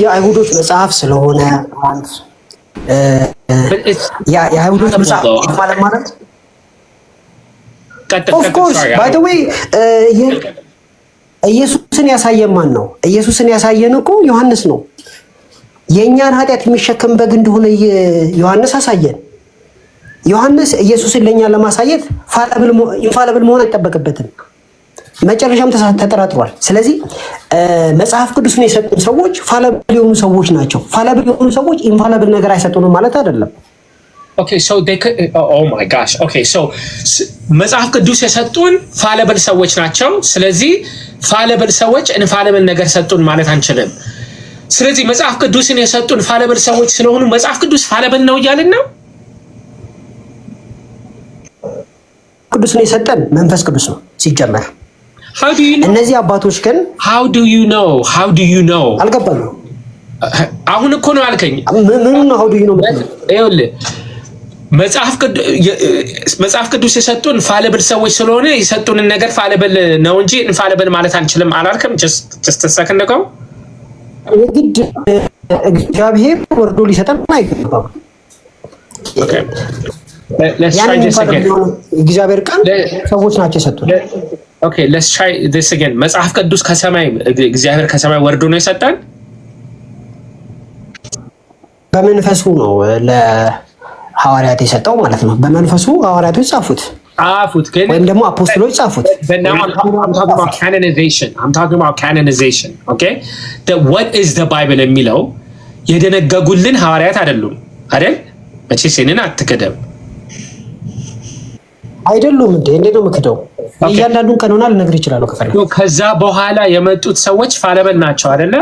የአይሁዶች መጽሐፍ ስለሆነ But it's የአይሁዶች መጽሐፍ ማለት of course, by the way, ኢየሱስን ያሳየን ማን ነው? ኢየሱስን ያሳየን እኮ ዮሐንስ ነው። የእኛን ኃጢአት የሚሸከም በግ እንደሆነ ዮሐንስ አሳየን። ዮሐንስ ኢየሱስን ለእኛ ለማሳየት infallible መሆን አይጠበቅበትም። መጨረሻም ተጠራጥሯል። ስለዚህ መጽሐፍ ቅዱስን የሰጡን ሰዎች fallible የሆኑ ሰዎች ናቸው። Fallible የሆኑ ሰዎች infallible ነገር አይሰጡንም ማለት አይደለም። Okay, so they could, oh my gosh. Okay, so መጽሐፍ ቅዱስ የሰጡን fallible ሰዎች ናቸው። ስለዚህ fallible ሰዎች infallible ነገር ሰጡን ማለት አንችልም። ስለዚህ መጽሐፍ ቅዱስን የሰጡን fallible ሰዎች ስለሆኑ መጽሐፍ ቅዱስ fallible ነው እያልን ነው። ቅዱስን የሰጠን መንፈስ ቅዱስ ነው ሲጀመር። How do you know? እነዚህ አባቶች ግን How do you know? How do you know? አልገባኝም። አሁን እኮ ነው አልከኝ። ምኑ ነው how do you know? ይኸውልህ፣ መጽሐፍ ቅዱስ የሰጡን fallible ሰዎች ስለሆነ የሰጡንን ነገር fallible ነው እንጂ infallible ማለት አንችልም አላልክም? Just second ago. የግድ እግዚአብሔር ወርዶ ሊሰጠን አይገባም። ያንን እግዚአብሔር ቃል ሰዎች ናቸው የሰጡን። Okay, let's try this again። መጽሐፍ ቅዱስ ከሰማይ እግዚአብሔር ከሰማይ ወርዶ ነው የሰጠን? በመንፈሱ ነው ለሐዋርያት የሰጠው ማለት ነው። በመንፈሱ ሐዋርያቶች ጻፉት። ጻፉት ግን ወይም ደግሞ apostle ኦች ጻፉት። But now I'm talking about canonization. I'm talking about canonization. Okay? That what is the Bible የሚለው የደነገጉልን ሐዋርያት አይደሉም አይደል? መቼስ ይህንን አትክደም። አይደሉም እንዴ? እንዴት ነው የምክደው? እያንዳንዱን ቀኖና ልነግርህ እችላለሁ ከፈለግህ። ከዛ በኋላ የመጡት ሰዎች fallible ናቸው አይደለ?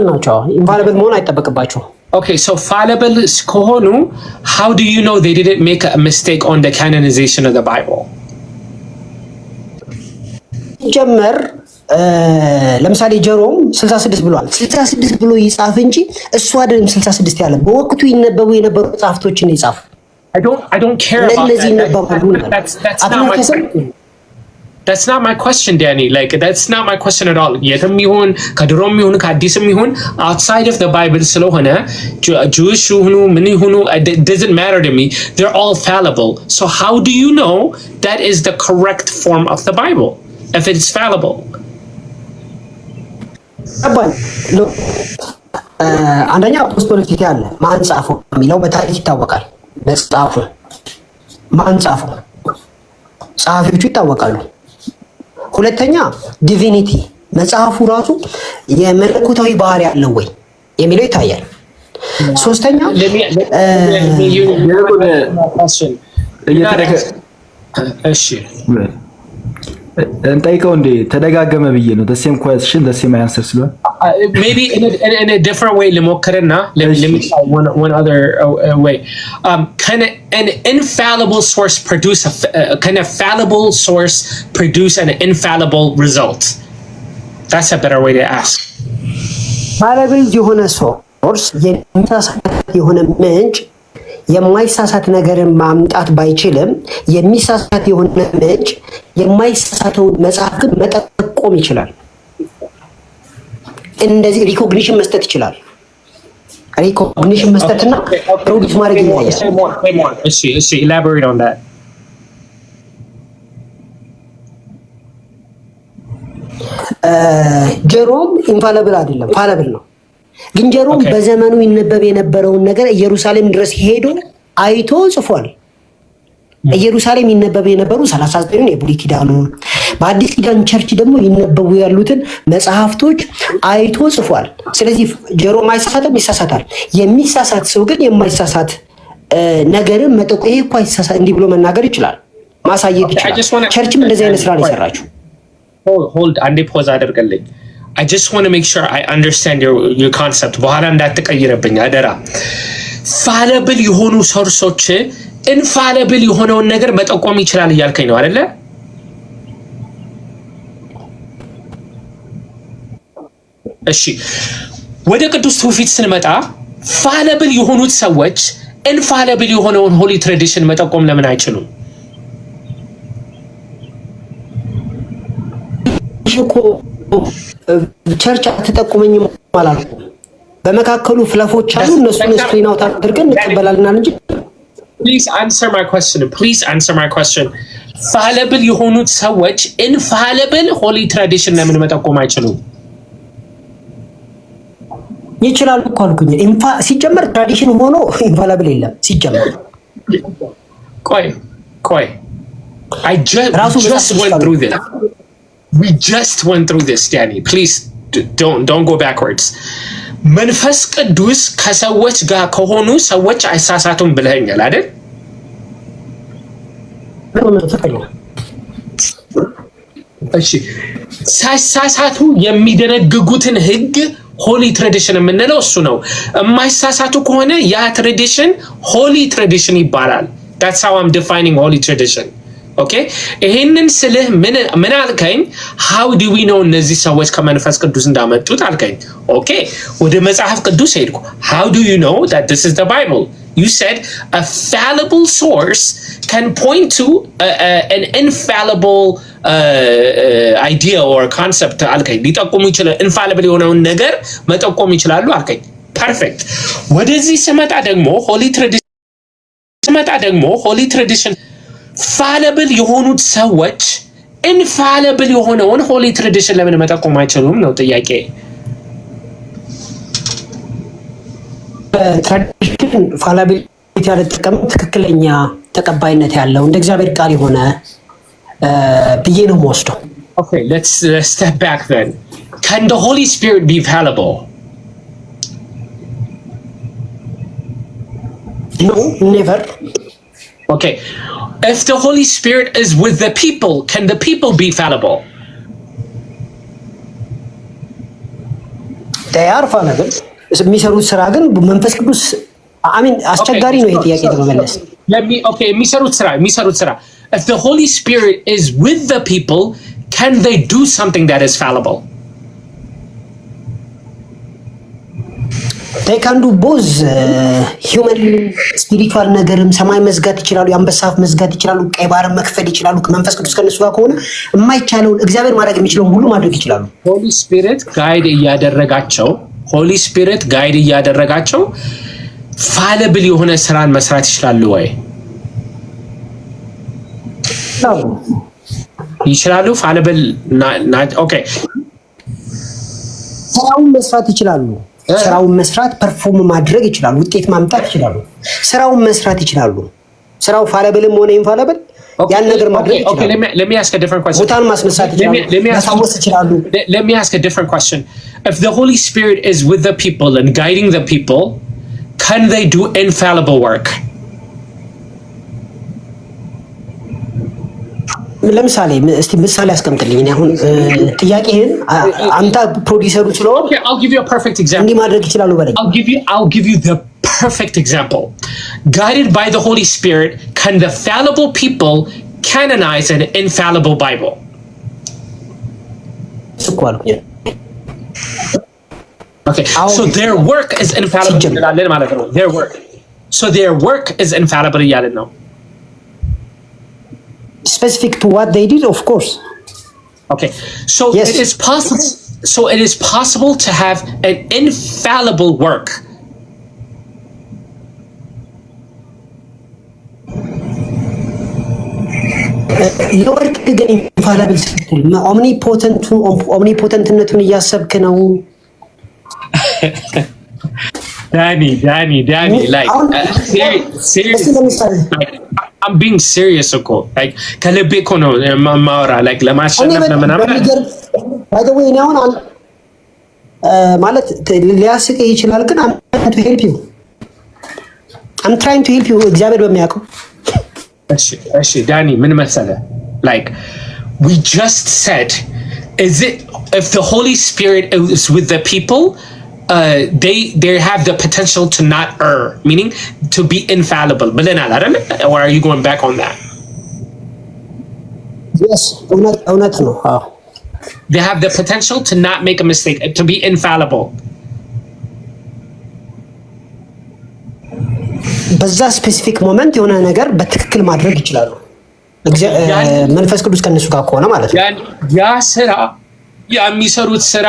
ናቸው። Infallible መሆን አይጠበቅባቸውም። Okay, so fallible ከሆኑ how do you know they didn't make a mistake on the canonization of the Bible? ሲጀመር ለምሳሌ ጀሮም 66 ብሏል። 66 ብሎ ይጻፍ እንጂ እሱ አይደለም 66 ያለ፣ በወቅቱ ይነበቡ የነበሩ መጽሐፍቶችን ይጻፍ። I don't care about እነዚህ that. ይነበባሉ። That's not my question. That's not my question, Danny. Like, that's not my question at all. የትም ይሁን፣ ከድሮም ይሁን ከአዲስም ይሁን፣ outside of the Bible ስለሆነ Jewish ይሁኑ ምን ይሁኑ it doesn't matter to me. They're all fallible. So how do you know that is the correct form of the Bible if it's fallible? ገባኝ። አንደኛ apostolicity አለ። ማን ጻፈው የሚለው በታሪክ ይታወቃል። መጽሐፉ ማን ጻፈው? ጸሐፊዎቹ ይታወቃሉ። ሁለተኛ divinity፣ መጽሐፉ ራሱ የመለኮታዊ ባህሪ አለው ወይ? የሚለው ይታያል። ሶስተኛ Let me, let, let me use question. እየተደገ እሺ። እንጠይቀው እንዴ፣ ተደጋገመ ብዬ ነው። Same question, same answer ስለሆነ Maybe in a different way ልሞክርና let me try one other way. Can an infallible source produce a can a fallible source produce an infallible result? That's a better way to ask. Fallible የሆነ source፣ የሚሳሳት የሆነ ምንጭ የማይሳሳት ነገርን ማምጣት ባይችልም የሚሳሳት የሆነ ምንጭ የማይሳሳተውን መጽሐፍ ግን መጠቆም ይችላል። እንደዚህ recognition መስጠት ይችላል። Recognition መስጠትና produce ማድረግ ይለያያል። Say more, say more. እሺ፣ elaborate on that. ጀሮም infallible አይደለም፣ fallible ነው። ግን ጀሮም በዘመኑ ይነበብ የነበረውን ነገር ኢየሩሳሌም ድረስ ሄዶ አይቶ ጽፏል። ኢየሩሳሌም ይነበብ የነበሩ 39ን የብሉይ ኪዳኑን፣ በአዲስ ኪዳን church ደግሞ ይነበቡ ያሉትን መጽሐፍቶች አይቶ ጽፏል። ስለዚህ ጀሮም አይሳሳትም፣ ይሳሳታል። የሚሳሳት ሰው ግን የማይሳሳት ነገርን መጠቆ ይሄ እኮ አይሳሳት እንዲህ ብሎ መናገር ይችላል፣ ማሳየት ይችላል። Church ም እንደዚህ አይነት ስራ ነው የሰራችው። Hold፣ አንዴ pause አድርገልኝ። I just want to make sure I understand your concept። በኋላ እንዳትቀይርብኝ አደራ። Fallible የሆኑ source ኦች infallible የሆነውን ነገር መጠቆም ይችላል እያልከኝ ነው አይደለ? እሺ፣ ወደ ቅዱስ ትውፊት ስንመጣ fallible የሆኑት ሰዎች infallible የሆነውን holy tradition መጠቆም ለምን አይችሉም? እኮ church አትጠቁመኝም አላልኩም። በመካከሉ flaw ኦች አሉ። እነሱን screen out አድርገን እንቀበላልናል እንጂ Please answer my question. Please answer my question. Fallible የሆኑት ሰዎች infallible holy tradition ለምን መጠቆም አይችሉም? ይችላሉ እኮ አልኩኝ። ሲጀመር tradition ሆኖ infallible የለም ሲጀመር። ቆይ ቆይ፣ I just ራሱ just went through this. We just went through this, Danny. Please don't go backwards. መንፈስ ቅዱስ ከሰዎች ጋር ከሆኑ ሰዎች አይሳሳቱም ብለኸኛል አይደል? እሺ፣ ሳይሳሳቱ የሚደነግጉትን ህግ holy tradition የምንለው እሱ ነው። የማይሳሳቱ ከሆነ ያ tradition holy tradition ይባላል። That's how I'm defining holy tradition. Okay፣ ይሄንን ስልህ ምን አልከኝ? How do we know እነዚህ ሰዎች ከመንፈስ ቅዱስ እንዳመጡት አልከኝ። Okay፣ ወደ መጽሐፍ ቅዱስ ሄድኩ። How do you know that this is the Bible? You said a fallible source can point to an infallible idea or concept አልከኝ። ሊጠቁሙ ይችላል፣ infallible የሆነውን ነገር መጠቆም ይችላሉ አልከኝ። Perfect። ወደዚህ ስመጣ ደግሞ holy tradition fallible የሆኑት ሰዎች infallible የሆነውን holy tradition ለምን መጠቆም አይችሉም ነው ጥያቄ። Tradition fallibility ያልጠቀመው ትክክለኛ ተቀባይነት ያለው እንደ እግዚአብሔር ቃል የሆነ ብዬ ነው የምወስደው። Okay, let's step back then. Can the Holy Spirit be fallible? No, never. Okay. If the Holy Spirit is with the people, can the people be fallible? They are fallible። የሚሰሩት ስራ ግን መንፈስ ቅዱስ፣ I mean፣ አስቸጋሪ ነው ይሄ ጥያቄ ለመመለስ። Okay, የሚሰሩት ስራ if the Holy Spirit is with the people, can they do something that is fallible? They can do both human, spiritual ነገርም። ሰማይ መዝጋት ይችላሉ፣ የአንበሳ አፍ መዝጋት ይችላሉ፣ ቀይ ባህርን መክፈል ይችላሉ። መንፈስ ቅዱስ ከነሱ ጋር ከሆነ የማይቻለውን፣ እግዚአብሔር ማድረግ የሚችለውን ሁሉ ማድረግ ይችላሉ። Holy Spirit guide እያደረጋቸው፣ Holy Spirit guide እያደረጋቸው fallible የሆነ ስራን መስራት ይችላሉ ወይ? ይችላሉ። Fallible, okay። ስራውን መስራት ይችላሉ። ስራውን መስራት፣ perform ማድረግ ይችላሉ። ውጤት ማምጣት ይችላሉ። ስራውን መስራት ይችላሉ። ስራው fallible ም ሆነ infallible ያን ነገር ማድረግ ይችላሉ። ሙታን ማስነሳት ይችላሉ፣ ማስታወስ ይችላሉ። Let me ask a different question. If the Holy Spirit is with the people and guiding the people, can they do infallible work? ለምሳሌ እስቲ ምሳሌ አስቀምጥልኝ። እኔ አሁን ጥያቄህን አንተ ፕሮዲሰሩ ስለሆን እንዲህ ማድረግ ይችላሉ በለኝ። I'll give you the perfect example. Guided by the Holy Spirit, can the fallible people canonize an infallible Bible? እኮ አልኩኝ። Okay, so their work is infallible እንላለን ማለት ነው። Their work. So their work is infallible እያልን ነው። Specific to what they did, of course. Okay, so Yes. it is possible. So it is possible to have an infallible work. የ work ግን infallible ስትል omnipotent ነቱን እያሰብክ ነው። ዳኒ ዳኒ ዳኒ, like እስቲ ለምሳሌ I'm being serious እኮ፣ like ከልቤ እኮ ነው የማወራ፣ like ለማሸነፍ ለምናምን። By the way እኔ አሁን ማለት ሊያስቅህ ይችላል፣ ግን I'm to help you, I'm trying to help you እግዚአብሔር በሚያውቀው። እሺ ዳኒ፣ ምን መሰለህ፣ like we just said, is it if the Holy Spirit is with the people, they have the potential to not err, meaning to be infallible ብለናል አይደል? Or are you going back on that? Yes፣ እውነት ነው። አዎ። They have the potential to not make a mistake, to be infallible. በዛ specific moment የሆነ ነገር በትክክል ማድረግ ይችላሉ። መንፈስ ቅዱስ ከእነሱ ጋር ከሆነ ማለት ነው። ያ ስራ፣ የሚሰሩት ስራ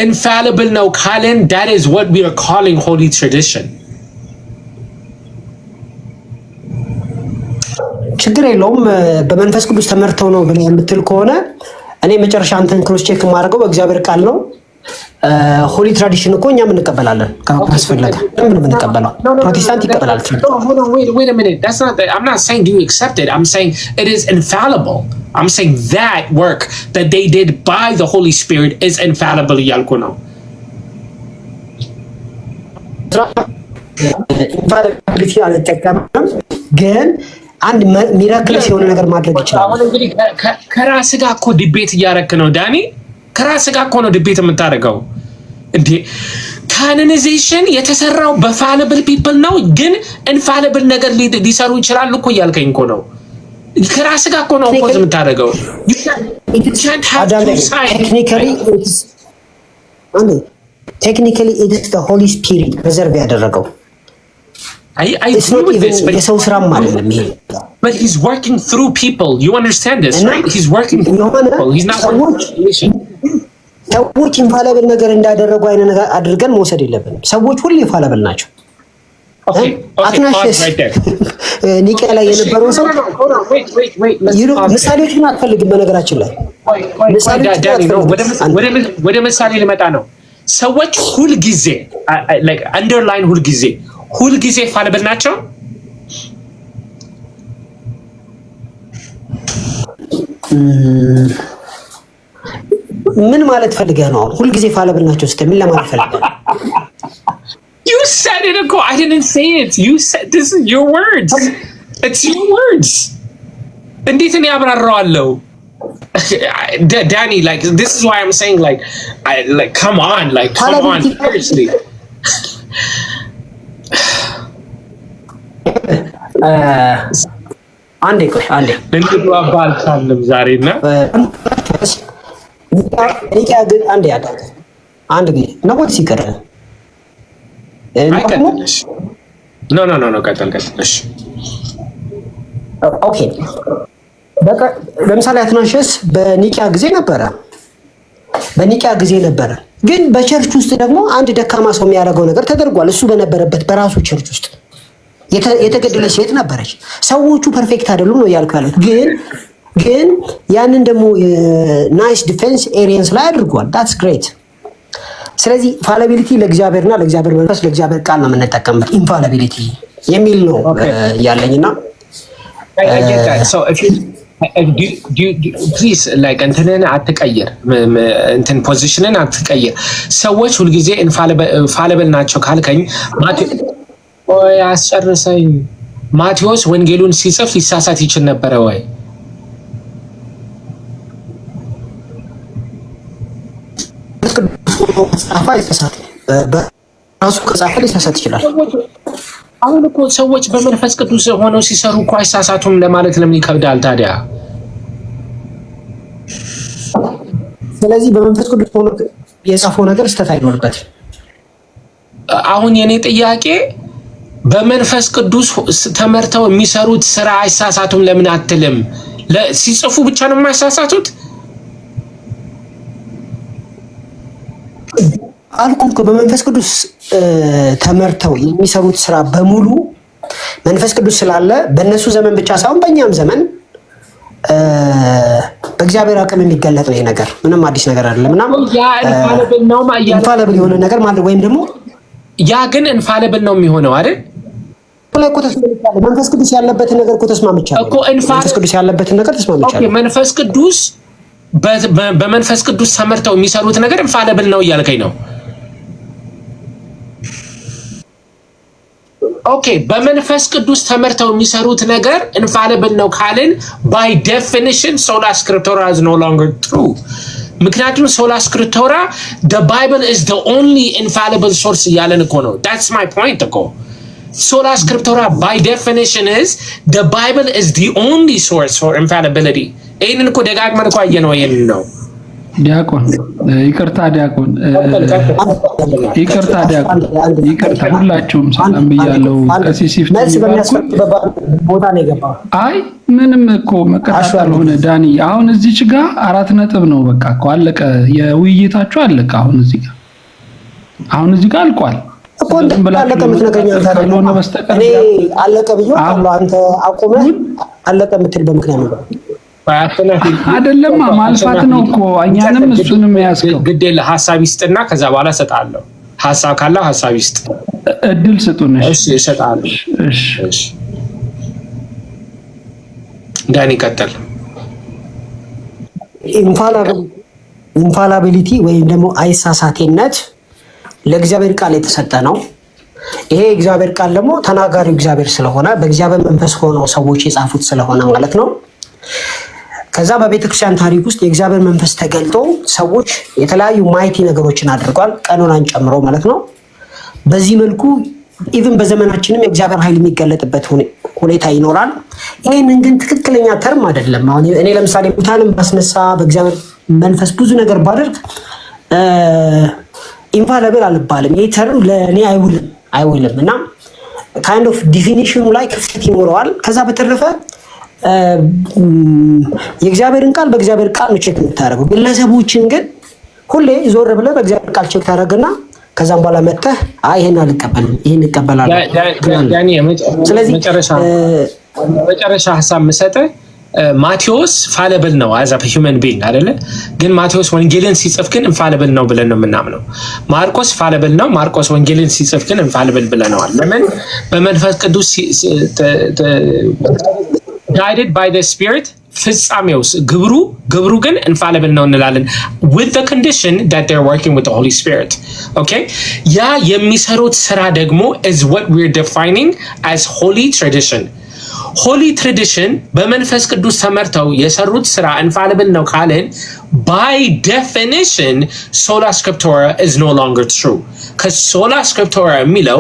infallible ነው ካልን that is what we are calling holy tradition. ችግር የለውም። በመንፈስ ቅዱስ ተመርተው ነው ብለህ የምትል ከሆነ እኔ መጨረሻ አንተን cross check የማደርገው በእግዚአብሔር ቃል ነው። Holy tradition እኮ እኛም እንቀበላለን ካስፈለገ ምን የምንቀበለው ፕሮቴስታንት ይቀበላል። Wait a minute. That's not. I'm not saying do you accept it. I'm saying it is infallible. I'm saying that work that they did by the Holy Spirit is infallible እያልኩ ነው። Infallibility አልጠቀምም፣ ግን አንድ miraculous የሆነ ነገር ማድረግ ይችላል። አሁን እንግዲህ ከራስህ ጋር እኮ debate እያደረክ ነው ዳኒ። ከራስህ ጋር እኮ ነው debate የምታደርገው እንዴ። Canonization የተሰራው በ fallible people ነው፣ ግን infallible ነገር ሊሰሩ ይችላሉ እኮ እያልከኝ እኮ ነው። ከራስህ ጋር እኮ ነው oppose የምታደርገው። Technically it's Holy Spirit preserve ያደረገው፣ የሰው ስራም አይደለም ይሄ። But he's working through people. You understand this, right? He's working through people. He's not working. ሰዎች infallible ነገር እንዳደረጉ አይነት ነገር አድርገን መውሰድ የለብንም። ሰዎች ሁሉ infallible ናቸው። አትናሽስ ኒቂያ ላይ የነበረው ሰው፣ ምሳሌዎች ግን አትፈልግም። በነገራችን ላይ ወደ ምሳሌ ልመጣ ነው። ሰዎች ሁልጊዜ፣ underline ሁልጊዜ፣ ሁልጊዜ fallible ናቸው። ምን ማለት ፈልገህ ነው? አሁን ሁልጊዜ fallible ናቸው ስትል ምን ለማለት ፈልገህ ነው? You said it እኮ። I didn't say it. You said this is your words. It's your words. እንዴት እኔ አብራራዋለሁ? Danny, like this is why I'm saying, like, I like come on, like come on, seriously. አንዴ ቆይ አንዴ። ልንግባባ አልቻልንም ዛሬ እና አንዴ አንድ ጊዜ ነው ወይስ ይቀር? No, no, no, no፣ ቀጥል ቀጥል። እሺ። Okay፣ ለምሳሌ አትናሸስ በኒቂያ ጊዜ ነበረ፣ በኒቂያ ጊዜ ነበረ። ግን በ church ውስጥ ደግሞ አንድ ደካማ ሰው የሚያደርገው ነገር ተደርጓል። እሱ በነበረበት በራሱ church ውስጥ የተገደለች ሴት ነበረች። ሰዎቹ perfect አይደሉም ነው እያልኩ ያሉት። ግን ያንን ደግሞ nice defense Arians ላይ አድርጓል። That's great። ስለዚህ fallibility ለእግዚአብሔርና ለእግዚአብሔር መንፈስ ለእግዚአብሔር ቃል ነው የምንጠቀምበት። Infallibility የሚል ነው ያለኝና I get that. So if you if do, do, do, please, like, እንትንን አትቀይር፣ እንትን position ን አትቀይር። ሰዎች ሁልጊዜ infallible ናቸው ካልከኝ፣ ቆይ አስጨርሰኝ። ማቴዎስ ወንጌሉን ሲጽፍ ሊሳሳት ይችል ነበረ ወይ? ጻፈ አይሳሳትም። በራሱ ከጻፈ ሊሳሳት ይችላል። አሁን እኮ ሰዎች በመንፈስ ቅዱስ ሆነው ሲሰሩ እኮ አይሳሳቱም ለማለት ለምን ይከብዳል ታዲያ? ስለዚህ በመንፈስ ቅዱስ ሆኖ የጻፈው ነገር ስህተት አይኖርበትም። አሁን የኔ ጥያቄ በመንፈስ ቅዱስ ተመርተው የሚሰሩት ስራ አይሳሳቱም ለምን አትልም? ሲጽፉ ብቻ ነው የማይሳሳቱት? አልኩም እኮ፣ በመንፈስ ቅዱስ ተመርተው የሚሰሩት ስራ በሙሉ መንፈስ ቅዱስ ስላለ በእነሱ ዘመን ብቻ ሳይሆን በእኛም ዘመን በእግዚአብሔር አቅም የሚገለጥ ነው። ይሄ ነገር ምንም አዲስ ነገር አይደለም እና ያ infallible ነው። Infallible የሆነ ነገር ማለት ወይም ደግሞ ያ ግን infallible ነው የሚሆነው አይደል? ላይ እኮ ተስማምቻለሁ። መንፈስ ቅዱስ ያለበትን ነገር እኮ ተስማምቻለሁ። እኮ መንፈስ ቅዱስ ያለበትን ነገር ተስማምቻለሁ። መንፈስ ቅዱስ፣ በመንፈስ ቅዱስ ተመርተው የሚሰሩት ነገር infallible ነው እያልከኝ ነው። Okay፣ በመንፈስ ቅዱስ ተመርተው የሚሰሩት ነገር infallible ነው ካልን by definition sola scriptura is no longer true። ምክንያቱም sola scriptura, the Bible is the only infallible source እያለን እኮ ነው። That's my point እኮ። Sola scriptura by definition is the Bible is the only source for infallibility። ይህንን እኮ ደጋግመን እኮ አየነው። ይህንን ነው። ዲያቆን ይቅርታ፣ ዲያቆን ይቅርታ፣ ዲያቆን ይቅርታ፣ ሁላችሁም ሰላም ብያለሁ። ቀሲስ መልስ በሚያስፈልግበት ቦታ ነው የገባው። አይ፣ ምንም እኮ መቀጣጠል ሆነ ዳኒ። አሁን እዚች ጋ 4 ነጥብ ነው። በቃ እኮ አለቀ፣ የውይይታችሁ አለቀ። አሁን እዚህ ጋር አልቋል። እኮ አለቀ የምትነግረኝ አንተ ካልሆነ በስተቀር እኔ አለቀ ብዬ አንተ አቁመህ አለቀ የምትል በምክንያት ነው። አይደለማ፣ ማልፋት ነው እኮ እኛንም እሱንም ያዝከው። ግድ የለ፣ ሀሳብ ይስጥና ከዛ በኋላ እሰጥሃለሁ። ሀሳብ ካለው ሀሳብ ይስጥ። እድል ስጡን። እሺ፣ እሰጥሃለሁ። እሺ። ዳኒ ቀጥል። Infallibility ወይም ደግሞ አይሳሳቴነት ለእግዚአብሔር ቃል የተሰጠ ነው። ይሄ የእግዚአብሔር ቃል ደግሞ ተናጋሪው እግዚአብሔር ስለሆነ፣ በእግዚአብሔር መንፈስ ሆነው ሰዎች የጻፉት ስለሆነ ማለት ነው። ከዛ በቤተክርስቲያን ታሪክ ውስጥ የእግዚአብሔር መንፈስ ተገልጦ ሰዎች የተለያዩ mighty ነገሮችን አድርጓል፣ ቀኖናን ጨምሮ ማለት ነው። በዚህ መልኩ even በዘመናችንም የእግዚአብሔር ኃይል የሚገለጥበት ሁኔታ ይኖራል። ይህንን ግን ትክክለኛ term አይደለም። አሁን እኔ ለምሳሌ ሙታንን ባስነሳ፣ በእግዚአብሔር መንፈስ ብዙ ነገር ባደርግ infallible አልባልም። ይህ term ለእኔ አይውልም እና kind of definition ኑ ላይ ክፍተት ይኖረዋል። ከዛ በተረፈ የእግዚአብሔርን ቃል በእግዚአብሔር ቃል ነው check የምታደርገው። ግለሰቦችን ግን ሁሌ ዞር ብለህ በእግዚአብሔር ቃል check ታደርግና ከዛም በኋላ መጥተህ አይ ይሄን አልቀበልም፣ ይሄን እቀበላለሁ። ስለዚህ መጨረሻ ሀሳብ የምሰጥህ ማቴዎስ fallible ነው as a human being አይደለ? ግን ማቴዎስ ወንጌልን ሲጽፍ ግን infallible ነው ብለን ነው የምናምነው። ማርቆስ fallible ነው። ማርቆስ ወንጌልን ሲጽፍ ግን infallible ብለነዋል። ለምን? በመንፈስ ቅዱስ guided by the Spirit ፍጻሜው ግብሩ ግን infallible ነው እንላለን with the condition that they're working with the Holy Spirit, okay? ያ የሚሰሩት ስራ ደግሞ is what we're defining as holy tradition. Holy tradition በመንፈስ ቅዱስ ተመርተው የሰሩት ስራ infallible ነው ካልን by definition sola scriptura is no longer true 'cause sola scriptura የሚለው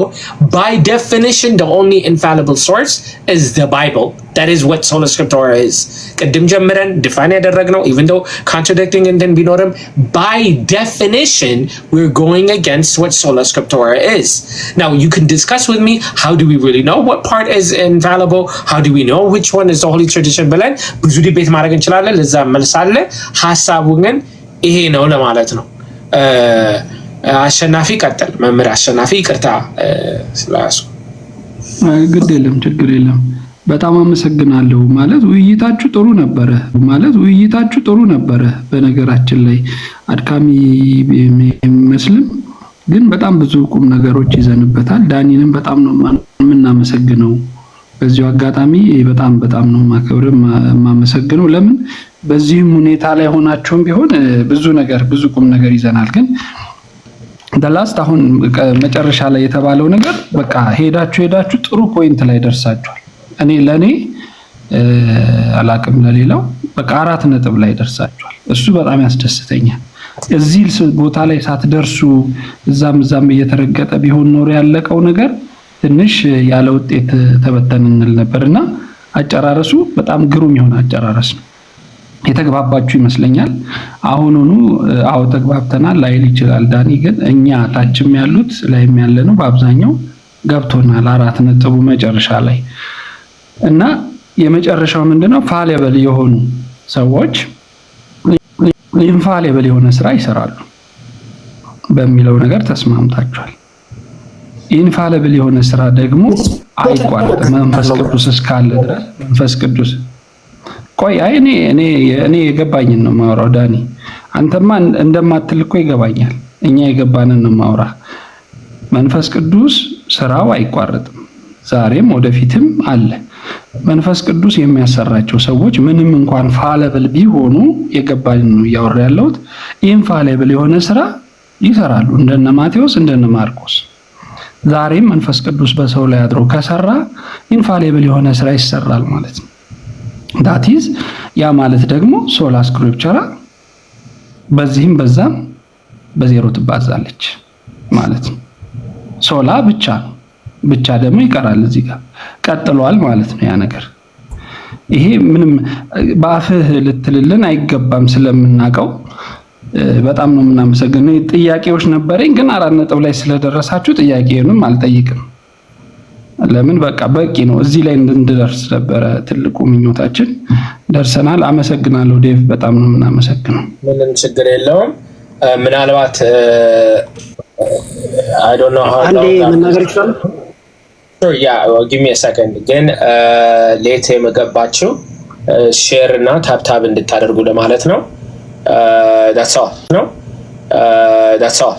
by definition the only infallible source is the Bible. That is what sola scriptura is። ቅድም ጀምረን define ያደረግነው even though contradicting እንትን ቢኖርም by definition we're going against what sola scriptura is. Now you can discuss with me, how do we really know what part is infallible, how do we know which one is the holy tradition ብለን ብዙ debate ማድረግ እንችላለን። ለዛ መልስ አለ። ሀሳቡ ግን ይሄ ነው ለማለት ነው። አሸናፊ ቀጥል። መምህር አሸናፊ፣ ይቅርታ ስለያዝኩ። ግድ የለም፣ ችግር የለም። በጣም አመሰግናለሁ። ማለት ውይይታችሁ ጥሩ ነበረ። ማለት ውይይታችሁ ጥሩ ነበረ። በነገራችን ላይ አድካሚ የሚመስልም ግን በጣም ብዙ ቁም ነገሮች ይዘንበታል። ዳኒንም በጣም ነው የምናመሰግነው። በዚሁ አጋጣሚ በጣም በጣም ነው ማከብር የማመሰግነው። ለምን በዚህም ሁኔታ ላይ ሆናችሁም ቢሆን ብዙ ነገር፣ ብዙ ቁም ነገር ይዘናል። ግን the last አሁን መጨረሻ ላይ የተባለው ነገር በቃ ሄዳችሁ ሄዳችሁ ጥሩ point ላይ ደርሳችኋል። እኔ ለእኔ አላቅም ለሌላው፣ በቃ 4 ነጥብ ላይ ደርሳችኋል። እሱ በጣም ያስደስተኛል። እዚህ ቦታ ላይ ሳትደርሱ እዛም እዛም እየተረገጠ ቢሆን ኖሮ ያለቀው ነገር ትንሽ ያለ ውጤት ተበተን እንል ነበር እና አጨራረሱ በጣም ግሩም የሆነ አጨራረስ ነው። የተግባባችሁ ይመስለኛል። አሁኑኑ አዎ ተግባብተናል ላይል ይችላል ዳኒ፣ ግን እኛ ታችም ያሉት ላይም ያለ ነው በአብዛኛው ገብቶናል። 4 ነጥቡ መጨረሻ ላይ እና የመጨረሻው ምንድነው? Fallible የሆኑ ሰዎች infallible የሆነ ስራ ይሰራሉ በሚለው ነገር ተስማምታችኋል። Infallible የሆነ ስራ ደግሞ አይቋረጥም። መንፈስ ቅዱስ እስካለ ድረስ መንፈስ ቅዱስ፣ ቆይ፣ አይ እኔ የገባኝን ነው የማወራው ዳኒ፣ አንተማ እንደማትል እኮ ይገባኛል። እኛ የገባንን ነው የማወራ። መንፈስ ቅዱስ ስራው አይቋረጥም። ዛሬም ወደፊትም አለ። መንፈስ ቅዱስ የሚያሰራቸው ሰዎች ምንም እንኳን fallible ቢሆኑ፣ የገባኝን ነው እያወራ ያለሁት፣ infallible የሆነ ስራ ይሰራሉ፣ እንደነ ማቴዎስ፣ እንደነ ማርቆስ። ዛሬም መንፈስ ቅዱስ በሰው ላይ አድሮ ከሰራ infallible የሆነ ስራ ይሰራል ማለት ነው። That is ያ ማለት ደግሞ sola scriptura በዚህም በዛም በዜሮ ትባዛለች ማለት ነው። Sola ብቻ ነው፣ ብቻ ደግሞ ይቀራል፣ እዚህ ጋር ቀጥሏል ማለት ነው ያ ነገር። ይሄ ምንም በአፍህ ልትልልን አይገባም፣ ስለምናውቀው በጣም ነው የምናመሰግነው። ጥያቄዎች ነበረኝ ግን 4 ነጥብ ላይ ስለደረሳችሁ ጥያቄውንም አልጠይቅም። ለምን በቃ በቂ ነው። እዚህ ላይ እንድንደርስ ነበረ ትልቁ ምኞታችን፣ ደርሰናል። አመሰግናለሁ ዴቭ፣ በጣም ነው የምናመሰግነው። ምንም ችግር የለውም። ምናልባት I don't know how አንዴ መናገር ይችላል። Yeah, give me a second። ግን late የመገባችሁ share እና tap tap እንድታደርጉ ለማለት ነው። That's all ነው። That's all.